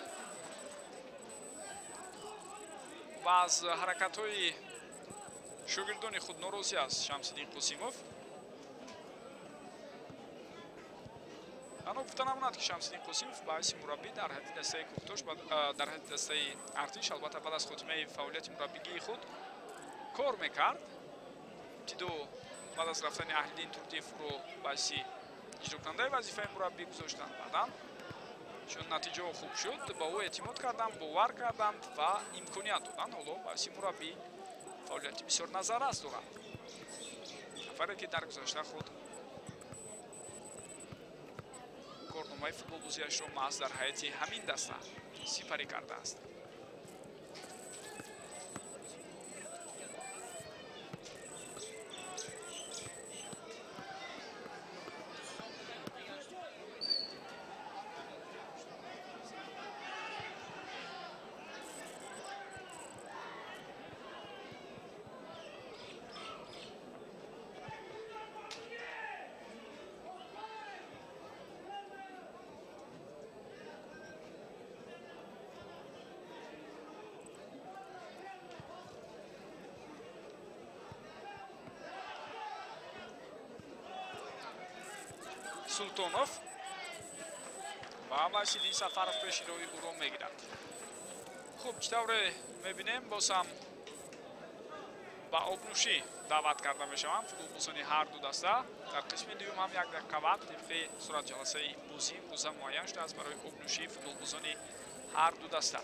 ва аз ҳаракатҳои шогирдони худ норозӣ аст Шамсиддин Қосимов. Ано гуфта намонад, ки Шамсиддин Қосимов ба ҳайси мураббӣ дар ҳайати дастаи Кӯктош, дар ҳайати дастаи Артиш, албатта баъд аз хотимаи фаъолияти мураббигии худ кор мекард. Ибтидо баъд аз рафтани Аҳлиддин Турдиев ӯро ба ҳайси иҷрокунандаи вазифаи мураббӣ гузоштанд. Баъдан чун натиҷаҳо хуб шуд, ба ӯ эътимод карданд, бовар карданд ва имконият доданд. Ҳоло ба ҳайси мураббӣ фаъолияти бисёр назаррас дорад. Нафаре ки дар гузашта худ корномаи футболбозиашро маҳз дар ҳайати ҳамин даста сипарӣ кардааст. Султонов ва Василий Сафаров пеши роҳи ӯро мегирад. Хуб, чӣ тавре мебинем, боз ҳам ба обнӯшӣ даъват карда мешаванд футболбозони ҳар ду даста. Дар қисми дуюм ҳам як дақиқа вақт тибқи суратҷаласаи бозӣ имрӯза муайян шудааст барои обнӯшии футболбозони ҳар ду даста.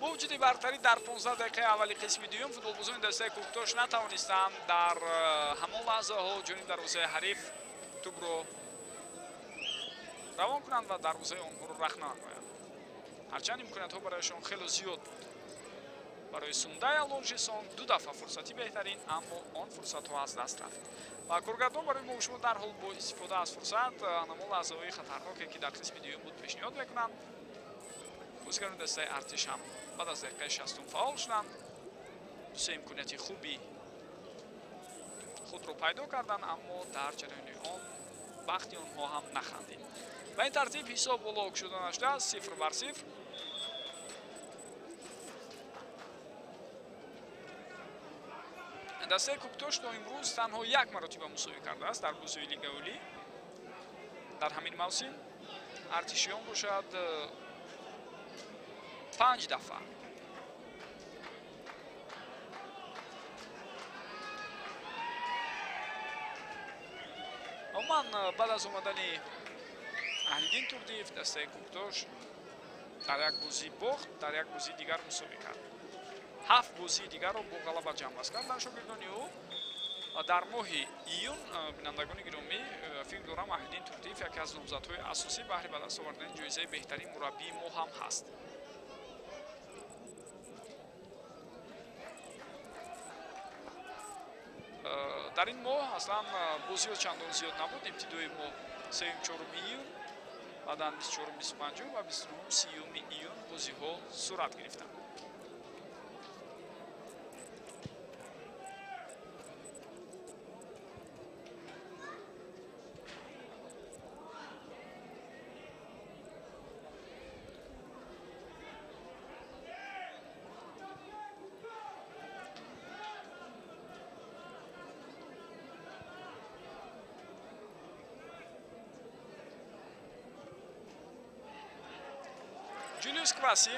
Бо вуҷуди бартарӣ дар 15 дақиқаи аввали қисми дуюм футболбозони дастаи Кӯктош натавонистанд дар ҳамон лаҳзаҳо ҷониби дарвозаи ҳариф тӯбро равон кунанд ва дарвозаи онҳоро рахна намоянд. Ҳарчанд имкониятҳо барояшон хеле зиёд буд. Барои Сундай Алонжисон ду дафъа фурсати беҳтарин, аммо он фурсатҳо аз даст рафт. Ва коргардон барои мо шумо дарҳол бо истифода аз фурсат ҳамон лаҳзаҳои хатарноке ки дар қисми дуюм буд пешниҳод мекунанд. Бозигарони дастаи Артиш ҳам баъд аз дақиқаи 60 фаъол шуданд. Дусе имконияти хуби худро пайдо карданд, аммо дар ҷараёни он бахти онҳо ҳам нахандид. Ба ин тартиб ҳисоб боло шуда нашудааст, 0-0. Дастаи Кӯктош то имрӯз танҳо як маротиба мусовӣ кардааст дар бозии Лигаи Олӣ дар ҳамин мавсим. Артишиён бошад 5 дафъа. Умуман баъд аз омадани Аҳлиддин Турдиев дастаи Кӯктош дар як бозӣ бохт, дар як бозии дигар мусовӣ кард. 7 бозии дигарро бо ғалаба ҷамъбаст карданд шогирдони ӯ. Ва дар моҳи июн, бинандагони гиромӣ, фикр дорам Аҳлиддин Турдиев яке аз номзадҳои асосӣ баҳри ба даст овардани ҷоизаи беҳтарин мураббии мо ҳам ҳаст. Дар ин моҳ аслан бозиҳо чандон зиёд набуд. Ибтидои моҳ 3-4 июн, баъдан 24, 25 ва 29, 30 июн бозиҳо сурат гирифтанд. Ҷулиус Кваси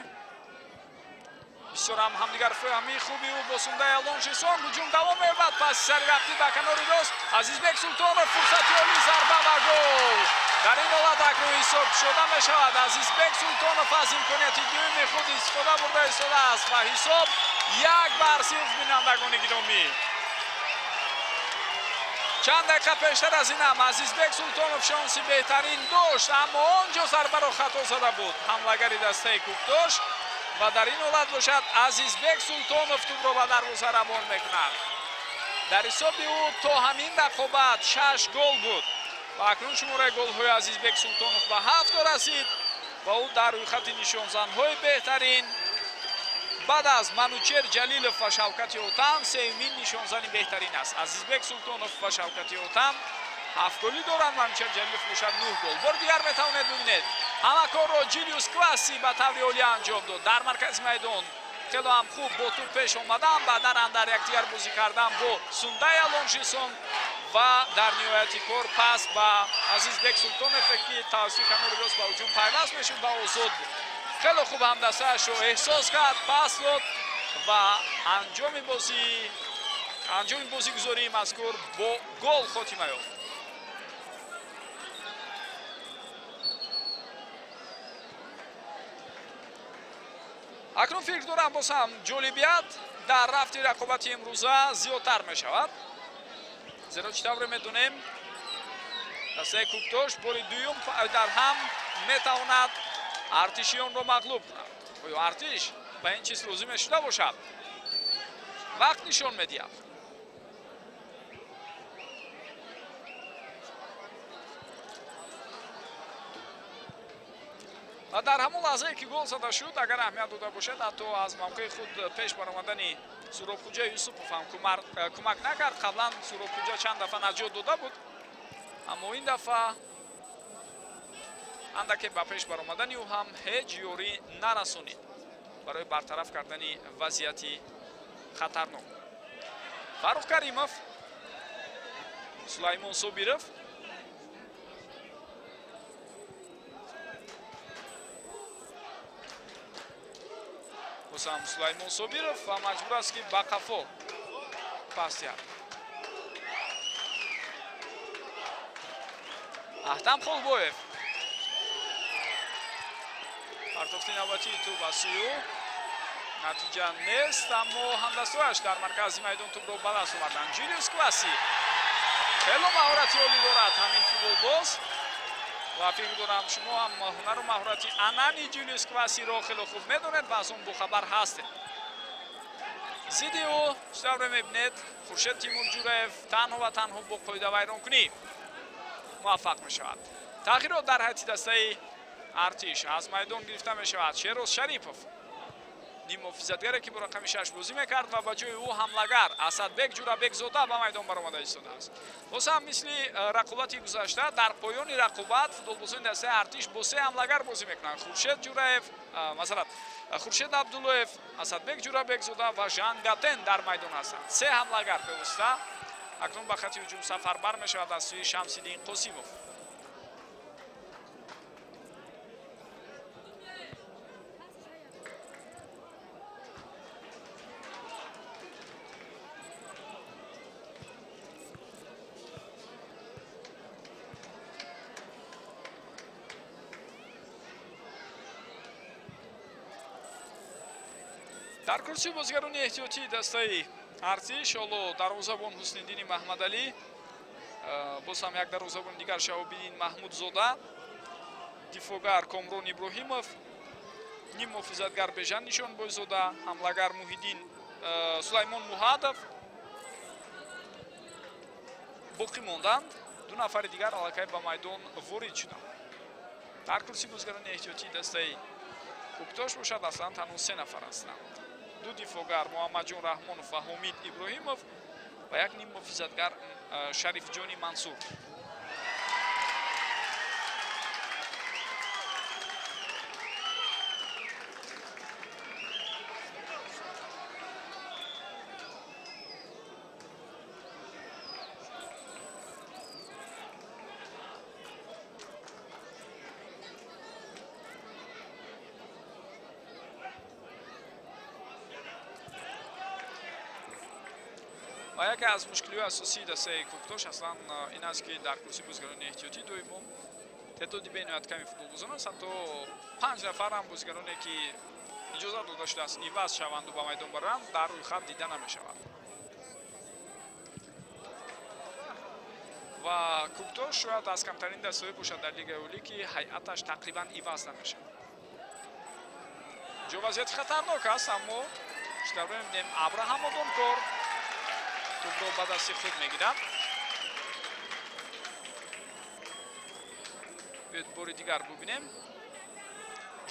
бисёр ҳам ҳамдигарфаҳмии хуби ӯ бо Сундай Алонжисон. Ҳуҷум давом меёбад. Паси сари рафтӣ ба канори рост Азизбек Султонов, фурсати олӣ, зарба ва гол. Дар ин ҳолат акнун ҳисоб шуда мешавад. Азизбек Султонов аз имконияти дуюми худ истифода бурда истодааст ва ҳисоб 1-0, бинандагони гиромӣ. Чанд дақиқа пештар аз ин ҳам Азизбек Султонов шонси беҳтарин дошт, аммо он ҷо зарбаро хато зада буд ҳамлагари дастаи Кӯктош ва дар ин ҳолат бошад Азизбек Султонов тӯбро ба дарвоза равон мекунад. Дар ҳисоби ӯ то ҳамин рақобат 6 гол буд ва акнун шумораи голҳои Азизбек Султонов ба 7 расид ва ӯ дар рӯйхати нишонзанҳои беҳтарин Баъд аз Манучер Ҷалилов ва Шавкати Отам сеюмин нишонзани беҳтарин аст. Азизбек Султонов ва Шавкати Отам 7 голӣ доранд, Манучер Ҷалилов бошад 9 гол. Бори дигар метавонед бибинед, ҳама корро Ҷулиус Кваси ба таври олӣ анҷом дод. Дар маркази майдон хело ҳам хуб бо туп пеш омадан, баъдан андар якдигар бозӣ кардан бо Сундая Лонжисон ва дар ниҳояти кор пас ба Азизбек Султонов, ки тавассути канори рост ба ҳуҷум пайваст мешуд ва озод буд. Хеле хуб ҳамдастаашро эҳсос кард, пас дод ва анҷоми бозигузории мазкур бо гол хотима ёфт. Акнун фикр дорам боз ҳам ҷолибият дар рафти рақобати имрӯза зиёдтар мешавад, зеро чӣ тавре медонем, дастаи Кӯктош бори дуюм дар ҳам метавонад артишиёнро мағлуб кунад. Оё артиш ба ин чиз розӣ мешуда бошад? Вақт нишон медиҳад. Ва дар ҳамон лаҳзае ки гол зада шуд, агар аҳамият дода бошад, ҳатто аз мавқеи худ пеш баромадани Суробхуҷа Юсупов ҳам кӯмак накард. Қаблан Суробхуҷа чанд дафъа наҷот дода буд, аммо ин дафъа андаке ба пеш баромадани ӯ ҳам ҳеҷ ёрӣ нарасонид барои бартараф кардани вазъияти хатарнок. Фаррух Каримов, Сулаймон Собиров, бозам Сулаймон Собиров ва маҷбур аст ки ба қафо пас диҳад. Аҳтам Холбоев, партофти навбатии тӯб аз сӯи ӯ, натиҷа нест, аммо ҳамдастҳояш дар маркази майдон тӯбро ба даст оварданд. Ҷулиус Кваси хело маҳорати олӣ дорад ҳамин футболбоз ва фикр дорам шумо ҳам ҳунару маҳорати анани Ҷулиус Квасиро хело хуб медонед ва аз он бохабар ҳастед. Зидди ӯ чӣ тавре мебинед, Хуршед Тимур Ҷураев танҳо ва танҳо бо қоидавайронкунӣ муваффақ мешавад. Тағйирот дар ҳайати дастаи артиш аз майдон гирифта мешавад. Шероз Шарипов, ниммуҳофизатгаре ки бо рақами 6 бозӣ мекард ва ба ҷои ӯ ҳамлагар Асадбек Ҷурабекзода ба майдон баромада истодааст. Боз ҳам мисли рақобати гузашта дар поёни рақобат футболбозони дастаи артиш бо се ҳамлагар бозӣ мекунанд. Хуршед Ҷураев, масалан Хуршед Абдуллоев, Асадбек Ҷурабекзода ва Жан Гатен дар майдон ҳастанд. Се ҳамлагар бевосита акнун ба хати ҳуҷум сафарбар мешавад аз сӯи Шамсиддин Қосимов. Дар курсии бозигарони эҳтиётии дастаи артиш ҳоло дарвозабон Ҳусниддини Маҳмадалӣ, боз ҳам як дарвозабони дигар Шаҳобиддин Маҳмудзода, дифоъгар Комрон Иброҳимов, ниммуҳофизатгар Бежан Нишонбойзода, ҳамлагар Муҳиддин Сулаймон Муҳадов боқӣ монданд. Ду нафари дигар аллакай ба майдон ворид шуданд. Дар курсии бозигарони эҳтиётии дастаи Кӯктош бошад аслан танҳо се нафар ҳастанд. Ду дифоъгар Муҳаммадҷон Раҳмонов ва Ҳомид Иброҳимов ва як ниммуҳофизатгар Шарифҷони Мансур. Ва яке аз мушкилиҳои асосии дастаи Кӯктош аслан ин аст, ки дар курсии бозигарони эҳтиётӣ доимо теъдоди бениҳоят ками футболбозон аст. Ҳатто 5 нафар ҳам бозигароне ки иҷозат дода шудааст иваз шаванду ба майдон баранд, дар рӯйхат дида намешавад. Ва Кӯктош шояд аз камтарин дастаҳое бошад дар Лигаи Олӣ, ки ҳайаташ тақрибан иваз намешавад. Ҷо вазъияти хатарнок аст, аммо чӣ тавре мебинем, Абраҳам Одонкор тӯбро ба дасти худ мегирад. Биёед бори дигар бубинем.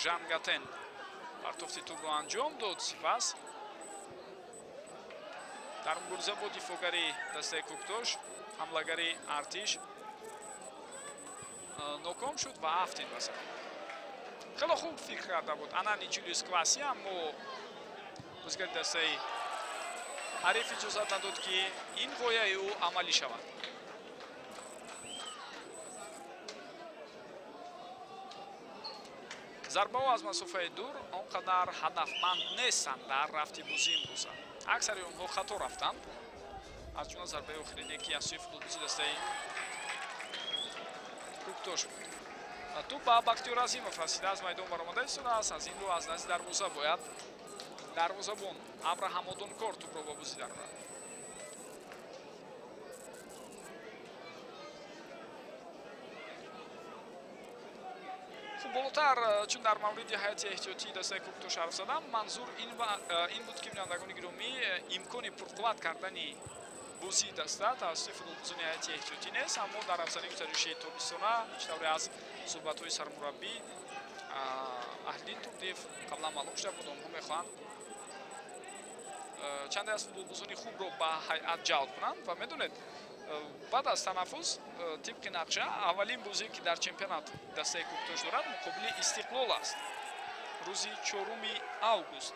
Жан Гатен Партофти тӯбро анҷом дод. Сипас дар мубориза бо дифоъгари дастаи Кӯктош ҳамлагари Артиш ноком шуд ва афтид ба замин. Хеле хуб фикр карда буд Анани Ҷулиус Кваси, аммо бозигари дастаи ҳариф иҷозат надод, ки ин ғояи ӯ амалӣ шавад. Зарбаҳо аз масофаи дур он қадар ҳадафманд нестанд дар рафти бозӣ имрӯза. Аксари онҳо хато рафтанд, аз ҷумла зарбаи охирине, ки аз сӯи футболбози дастаи Кӯктош буд. Тӯб ба Бахтиёр Азимов расида, аз майдон баромада истодааст. Аз ин рӯ аз назди дарвоза бояд дарвозабон Абраҳам Одонкор тӯбро ба бозӣ дарорад. Хуб, болотар чун дар мавриди ҳайати эҳтиётии дастаи Кӯктош ҳарф задам, манзур ин буд, ки бинандагони гиромӣ, имкони пурқувват кардани бозии даста тавассути футболбозони ҳайати эҳтиётӣ нест, аммо дар афзани гузариши тобистона, чӣ тавре аз суҳбатҳои сармураббӣ Аҳлиддин Турдиев қаблан маълум шуда буд, онҳо мехоҳанд чанде аз футболбозони хубро ба ҳайат ҷалб кунанд. Ва медонед, баъд аз танаффус тибқи нақша аввалин бозие, ки дар чемпионат дастаи Кӯктош дорад, муқобили Истиқлол аст, рӯзи 4 август.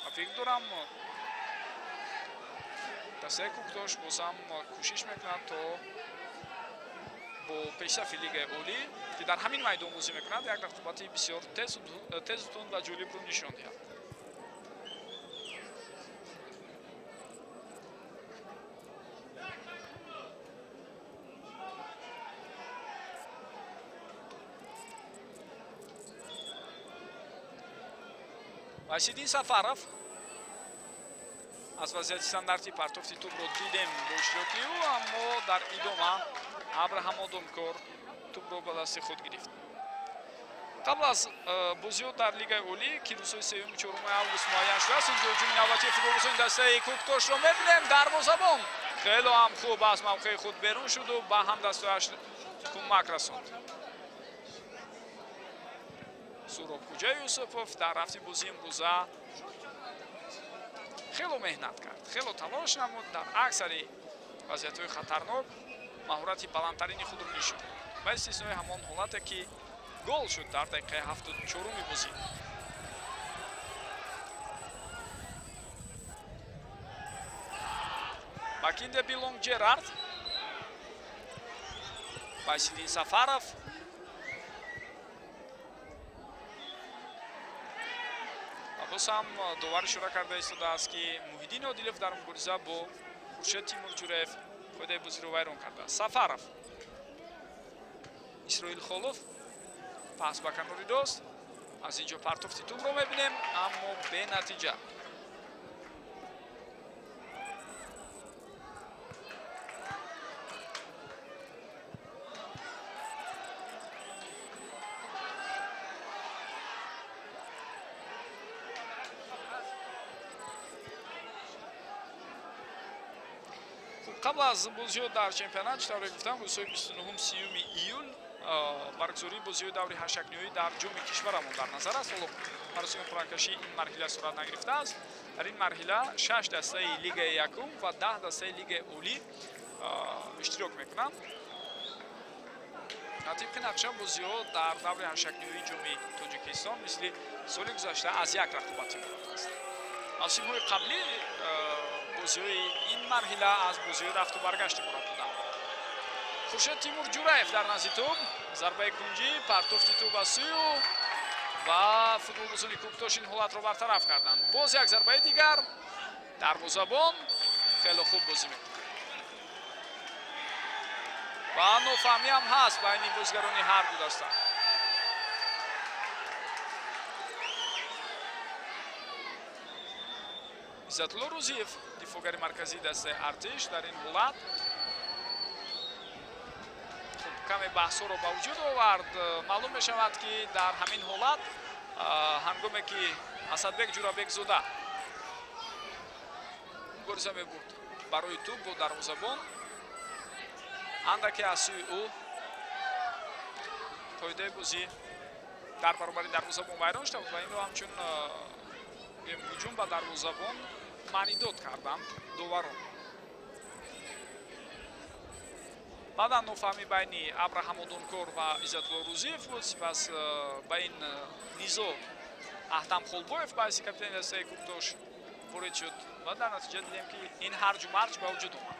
Ва фикр дорам, дастаи Кӯктош бозам кӯшиш мекунад, то бо пешсафи Лигаи Олӣ, ки дар ҳамин майдон бозӣ мекунад, як рақобати бисёр тезу тунд ва ҷолибро нишон диҳад. Васиддин Сафаров аз вазъияти стандартӣ партофти тӯбро дидем бо иштироки ӯ, аммо дар идома Абраҳам Одонкор тӯбро ба дасти худ гирифт. Қабл аз бозиҳо дар Лигаи Олӣ, ки рӯзҳои 3-4 август муайян шудааст, инҷо ҳуҷуми навбатии футболбозони дастаи Кӯктошро мебинем. Дарвозабон хело ҳам хуб аз мавқеи худ берун шуду ба ҳамдастояш кӯмак расонд. Суроб Куҷа Юсупов дар рафти бозии имрӯза хело меҳнат кард, хело талош намуд, дар аксари вазъиятҳои хатарнок маҳорати баландтарини худро нишон дод, ба истиснои ҳамон ҳолате, ки гол шуд дар дақиқаи 74-уми бозӣ. Макинде Билонг Джерард, Васидин Сафаров, боз ҳам довар ишора карда истодааст, ки Муҳиддин Одилов дар мубориза бо Хуршед Тимурҷураев қоидаи бозиро вайрон кардааст. Сафаров, Исроил Холов пас ба канори рост. Аз ин ҷо партофти тӯбро мебинем, аммо бенатиҷа. Қабл аз бозиҳо дар чемпионат, чӣ тавре гуфтам, рӯзҳои 29-30 июл баргузории бозиҳои даври ҳаштякниҳоӣ дар ҷоми кишварамон дар назар аст. Ҳоло маросими қуръакашӣ ин марҳила сурат нагирифтааст. Дар ин марҳила 6 дастаи Лигаи якум ва 10 дастаи Лигаи Олӣ иштирок мекунанд. Тибқи нақша бозиҳо дар даври ҳаштякниҳоии ҷоми Тоҷикистон мисли соли гузашта аз як рақобат иборат аст. Мавсимҳои қаблӣ бозиҳои ин марҳила аз бозиҳои рафту баргашт иборат буданд. Хуршед Тимур Ҷураев дар назди тӯб, зарбаи кунҷӣ, партофти тӯб аз сӯи ӯ ва футболбозони Кӯктош ин ҳолатро бартараф карданд. Боз як зарбаи дигар, дарвозабон хеле хуб бозӣ мекунад ва нофаҳмӣ ҳам ҳаст байни бозигарони ҳар ду даста. Иззатулло Рӯзиев, дифоъгари марказии дастаи Артиш, дар ин ҳолат хуб каме баҳсҳоро ба вуҷуд овард. Маълум мешавад, ки дар ҳамин ҳолат ҳангоме ки Асадбек Ҷурабекзода мубориза мебурд барои тӯб бо дарвозабон, андаке аз сӯи ӯ қоидаи бозӣ Дар баробари дарвозабон вайрон шуда буд ва инро ҳамчун ҳуҷум ба дарвозабон маънидод карданд доварон. Баъдан нофаҳмӣ байни Абраҳам Одонкор ва Иззатулло Рӯзиев буд. Сипас ба ин низо Аҳтам Холбоев ба ҳайси капитани дастаи Кӯктош ворид шуд ва дар натиҷа дидем, ки ин ҳарҷу марҷ ба вуҷуд омад.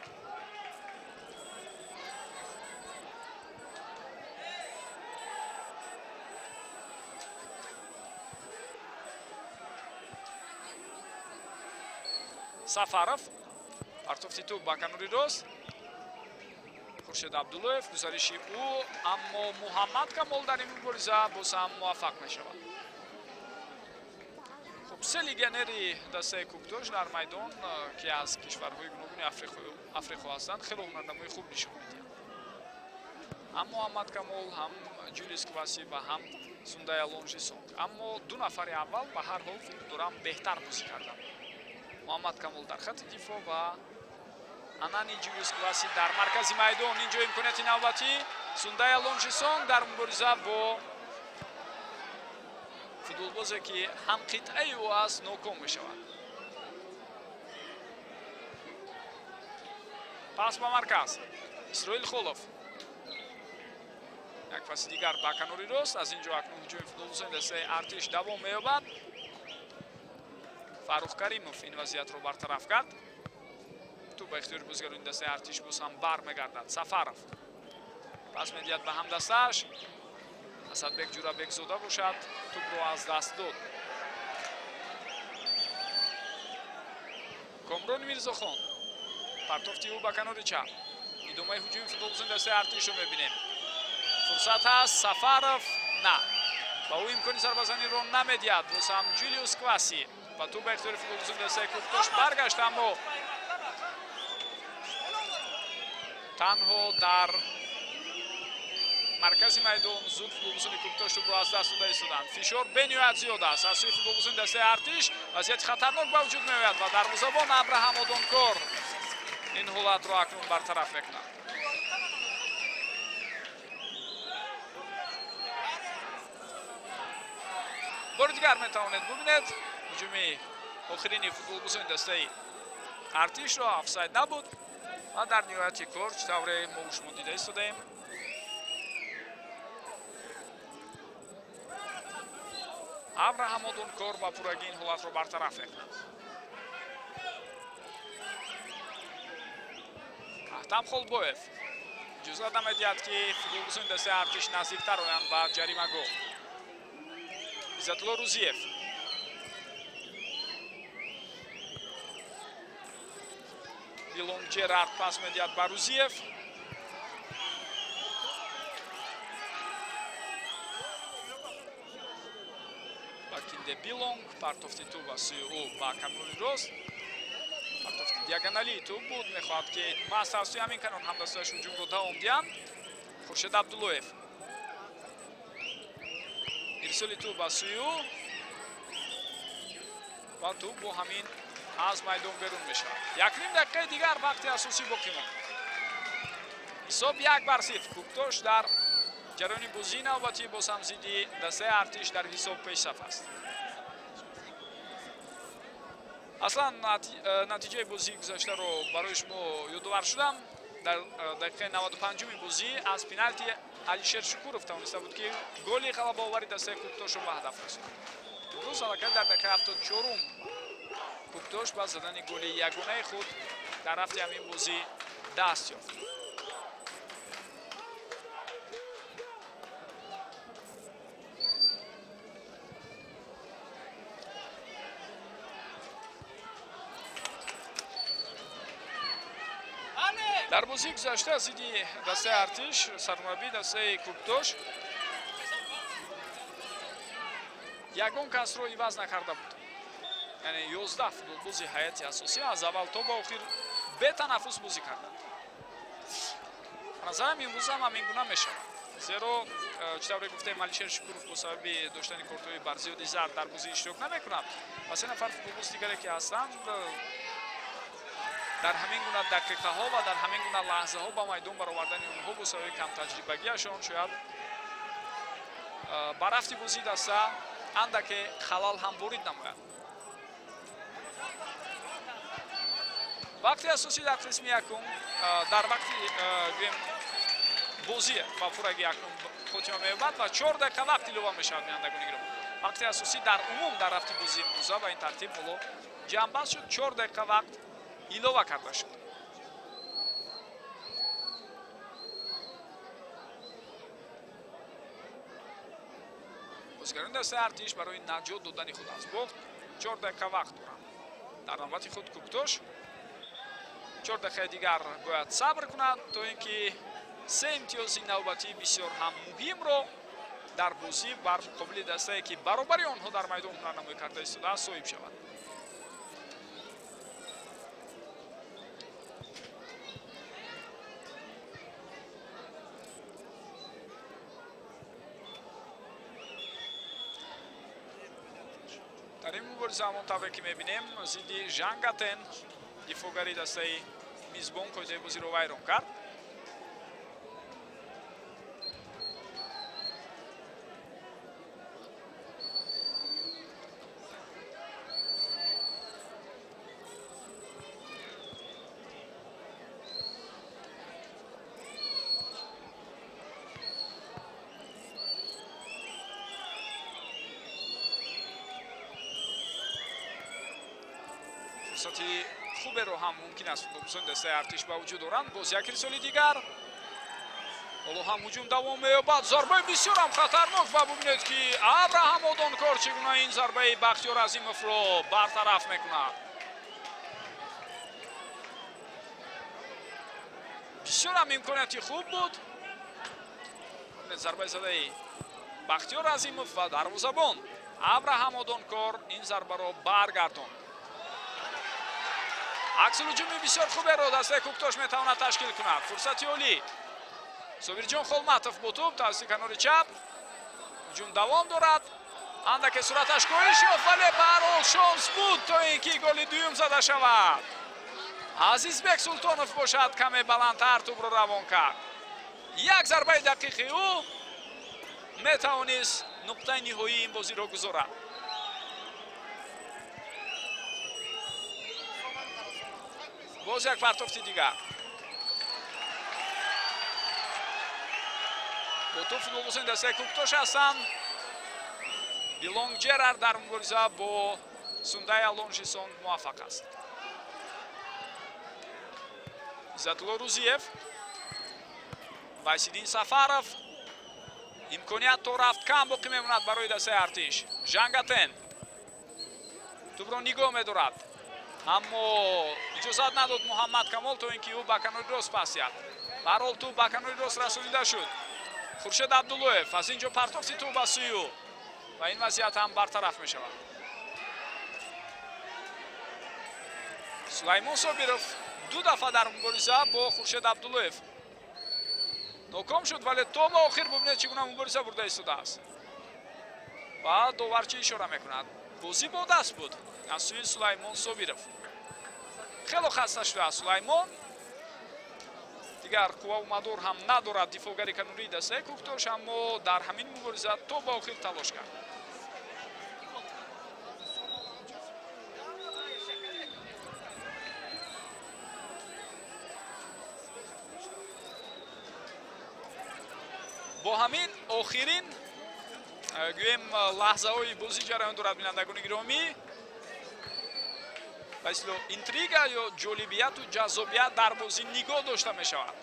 Сафаров партофти тӯб ба канори рост. Хуршед Абдуллоев гузариши ӯ, аммо Муҳаммад Камол дар ин мубориза боз ҳам муваффақ мешавад. Хуб, се легионери дастаи Кӯктош дар майдон, ки аз кишварҳои гуногуни Африқо ҳастанд, хеле ҳунарнамои хуб нишон медиҳанд. Ҳам Муҳаммад Камол, ҳам Ҷулиус Кваси ва ҳам Сундая Лонжисонг. Аммо ду нафари аввал ба ҳар ҳол фикр дорам беҳтар бозӣ карданд. Муҳаммад Камол дар хати дифоъ ва Анани Ҷулиус Кваси дар маркази майдон. Инҷо имконияти навбатӣ. Сундая Лонжисонг дар мубориза бо футболбозе, ки ҳамқитъаи ӯ аст, ноком мешавад. Пас ба марказ. Исроил Холов. Як паси дигар ба канори рост. Аз ин ҷо акнун ҳуҷуми футболбозони дастаи Артиш давом меёбад. Фаррух Каримов ин вазъиятро бартараф кард. Тӯб ба ихтиёри бозигарони дастаи Артиш боз ҳам бармегардад. Сафаров пас медиҳад ба ҳамдастааш. Асадбек Ҷурабекзода бошад, тӯбро аз даст дод. Комрон Мирзохон партофти ӯ ба канори чап. Идомаи ҳуҷуми футболбозони дастаи Артишро мебинем. Фурсат ҳаст. Сафаров на, ба ӯ имкони зарбазаниро намедиҳад. Боз ҳам Ҷулиус Кваси ва тӯб ба ихтиёри футболбозони дастаи Кӯктош баргашт, аммо танҳо дар маркази майдон зуд футболбозони Кӯктош тӯбро аз даст дода истоданд. Фишор бениҳоят зиёд аст аз сӯи футболбозони дастаи Артиш. Вазъияти хатарнок ба вуҷуд меояд ва дарвозабон Абраҳам Одонкор ин ҳолатро акнун бартараф мекунад. Бори дигар метавонед бубинед ҳуҷуми охирини футболбозони дастаи Артишро. Офсайд набуд ва дар ниҳояти кор чӣ тавре мо шумо дида истодаем, Абраҳам Одонкор ба пуррагӣ ин ҳолатро бартараф мекунад. Аҳтам Холбоев иҷозат намедиҳад, ки футболбозони дастаи Артиш наздиктар оянд ба ҷаримагоҳ. Иззатулло Рӯзиев Билонг Ҷерард пас медиҳад ба Рӯзиев. Бакинде Билонг партофти тӯб аз сӯи ӯ ба канори рост. Партофти диагоналии тӯб буд. Мехоҳад, ки маҳз аз сӯи ҳамин канон ҳамдастааш ҳуҷумро давом диҳанд. Хуршед Абдуллоев ирсоли тӯб аз сӯи ӯ ва тӯб бо ҳамин аз майдон берун мешавад. 1,5 дақиқаи дигар вақти асосӣ боқӣ монд. Ҳисоб 1-0. Кӯктош дар ҷараёни бозии навбатӣ боз ҳам зидди дастаи Артиш дар ҳисоб пешсаф аст. Аслан натиҷаи бозии гузаштаро барои шумо ёдовар шудам. Дар дақиқаи 95-уми бозӣ аз пеналти Алишер Шукуров тавониста буд, ки голи ғалабаовари дастаи Кӯктошро ба ҳадаф расонад. Имрӯз аллакай дар дақиқаи 74-ум Кӯктош ба задани голи ягонаи худ дар рафти ҳамин бозӣ даст ёфт. Дар бозии гузашта зидди дастаи Артиш сармураббии дастаи Кӯктош ягон касро иваз накарда буд. Яъне 11 футболбози ҳайати асосӣ аз аввал то ба охир бетанаффус бозӣ карданд. Ба назарам имрӯз ҳам ҳамин гуна мешавад. Зеро чӣ тавре гуфтем, Алишер Шукуров бо сабаби доштани кортҳои барзиёди зард дар бозӣ иштирок намекунад ва се нафар футболбози дигаре ки ҳастанд дар ҳамин гуна дақиқаҳо ва дар ҳамин гуна лаҳзаҳо ба майдон баровардани онҳо бо сабаби камтаҷрибагиашон шояд ба рафти бозии даста андаке халал ҳам ворид намояд. Вақти асосӣ дар қисми якум, дар вақти гӯем бозӣ ба пурраги якум хотима меёбад ва 4 дақиқа вақт илова мешавад, бинандагони гиромӣ. Вақти асосӣ дар умум дар рафти бозии имрӯза ба ин тартиб ҳоло ҷамъбаст шуд, 4 дақиқа вақт илова карда шуд. Бозигарони дастаи Артиш барои наҷот додани худ аз бохт 4 дақиқа вақт доранд. Дар навбати худ Кӯктош 4 дақиқаи дигар бояд сабр кунад, то ин ки 3 имтиёзи навбатии бисёр ҳам муҳимро дар бозӣ бар муқобили дастае, ки баробари онҳо дар майдон ҳунарнамоӣ карда истодааст, соҳиб шавад. Дар ин мубориза ҳамон тавре ки мебинем, зидди Жангатен дифоъгари дастаи мизбон қоидаи бозиро вайрон кард. Фурсати хуберо ҳам мумкин аст футболбозони дастаи Артиш ба вуҷуд оранд. Боз як ирсоли дигар, ҳоло ҳам ҳуҷум давом меёбад. Зарбаи бисёр ҳам хатарнок ва бубинед, ки Абраҳам Одонкор чӣ гуна ин зарбаи Бахтиёр Азимовро бартараф мекунад. Бисёр ҳам имконияти хуб буд. Зарбаи задаи Бахтиёр Азимов ва дарвозабон Абраҳам Одонкор ин зарбаро баргардонд. Аксулҳуҷуми бисёр хуберо дастаи Кӯктош метавонад ташкил кунад. Фурсати олӣ. Собирҷон Холматов бо тӯб тавассути канори чап. Ҳуҷум давом дорад. Андаке сураташ коҳиш ёфт, вале баҳарҳол шонс буд, то ин ки голи дуюм зада шавад. Азизбек Султонов бошад каме баландтар тӯбро равон кард. Як зарбаи дақиқи ӯ метавонист нуқтаи ниҳоии ин бозиро гузорад. Боз як партофти дигар. Бо тӯб футболбозони дастаи Кӯктош ҳастанд. Билонг Ҷерар дар мубориза бо Сундая Лонжисон муваффақ аст. Иззатулло Рузиев, Вайсиддин Сафаров. Имконият то рафт кам боқӣ мемонад барои дастаи Артиш. Жангатен тӯбро нигоҳ медорад, аммо иҷозат надод Муҳаммад Камол, то ин ки ӯ ба канори рост пас диҳад. Баҳарҳол тӯб ба канори рост расонида шуд. Хуршед Абдуллоев аз ин ҷо партофти тӯб ба сӯи ӯ ва ин вазъият ҳам бартараф мешавад. Сулаймон Собиров ду дафъа дар мубориза бо Хуршед Абдуллоев ноком шуд, вале то ба охир бубинед чӣ гуна мубориза бурда истодааст. Ва довар чӣ ишора мекунад? Бозӣ бо даст буд аз сӯи Сулаймон Собиров. Хело хаста шудааст Сулаймон. Дигар қувваву мадор ҳам надорад дифоъгари канории дастаи Кӯктош, аммо дар ҳамин мубориза то ба охир талош кард. Бо ҳамин охирин гӯем лаҳзаҳои бозӣ ҷараён дорад, бинандагони гиромӣ. Ба истилоҳ интрига ё ҷолибияту ҷаззобият дар бозӣ нигоҳ дошта мешавад.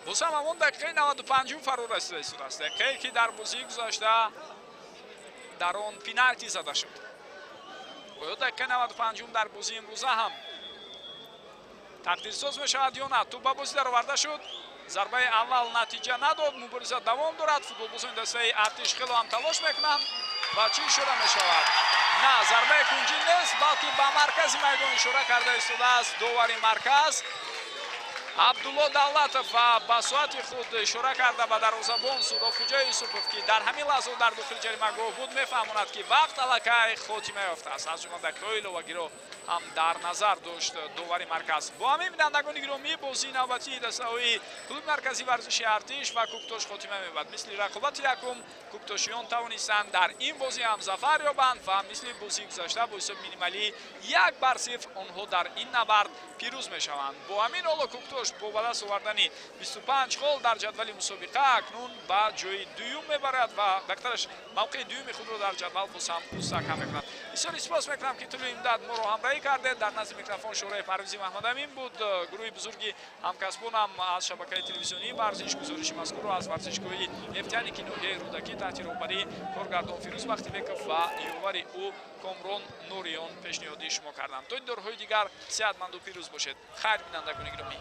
Боз ҳам ҳамон дақиқаи 95-ум фаро расида истодааст, дақиқае ки дар бозии гузашта дар он пеналти зада шуд. Оё дақиқаи 95-ум дар бозии имрӯза ҳам тақдирсоз мешавад ё на? Тӯб ба бозӣ дароварда шуд. Зарбаи аввал натиҷа надод, мубориза давом дорад. Футболбозони дастаи Артиш хело ҳам талош мекунанд ва чӣ ишора мешавад? На, зарбаи кунҷӣ нест, балки ба маркази майдон ишора карда истодааст довари марказ Абдулло Давлатов ва ба соати худ ишора карда ба дарвозабон Сурохуҷа Юсупов, ки дар ҳамин лаҳза дар дохили ҷаримагоҳ буд, мефаҳмонад, ки вақт аллакай хотима ёфтааст. Аз ҷумла дақиқаҳои иловагиро ҳам дар назар дошт довари марказ. Бо ҳамин, бинандагони гиромӣ, бозии навбатии дастаҳои клуби марказии варзиши Артиш ва Куктош хотима меёбад. Мисли рақобати якум, куктошиён тавонистанд дар ин бозӣ ҳам зафар ёбанд ва мисли бозии гузашта бо ҳисоби минималӣ 1-0 онҳо дар ин набард пирӯз мешаванд. Бо ҳамин ҳоло Куктош бо ба даст овардани 25 хол дар ҷадвали мусобиқа акнун ба ҷои дуюм мебарад ва дактараш мавқеи дуюми худро дар ҷадвал боз ҳам мустаҳкам мекунад. Бисёр сипос мекунам, ки тӯли имдад моро ҳамроҳӣ кардед. Дар назди микрофон Шӯраи Парвизи Маҳмадамин буд. Гурӯҳи бузурги ҳамкасбонам аз шабакаи телевизионии Варзиш гузориши мазкурро аз варзишгоҳи Нефтяники ноҳияи Рӯдакӣ таҳти роҳбарии коргардон Фирӯз Бахтибеков ва ёвари ӯ Комрон Нуриён пешниҳоди шумо карданд. То дидорҳои дигар сеҳатманду пирӯз бошед. Хайр, бинандагони гиромӣ.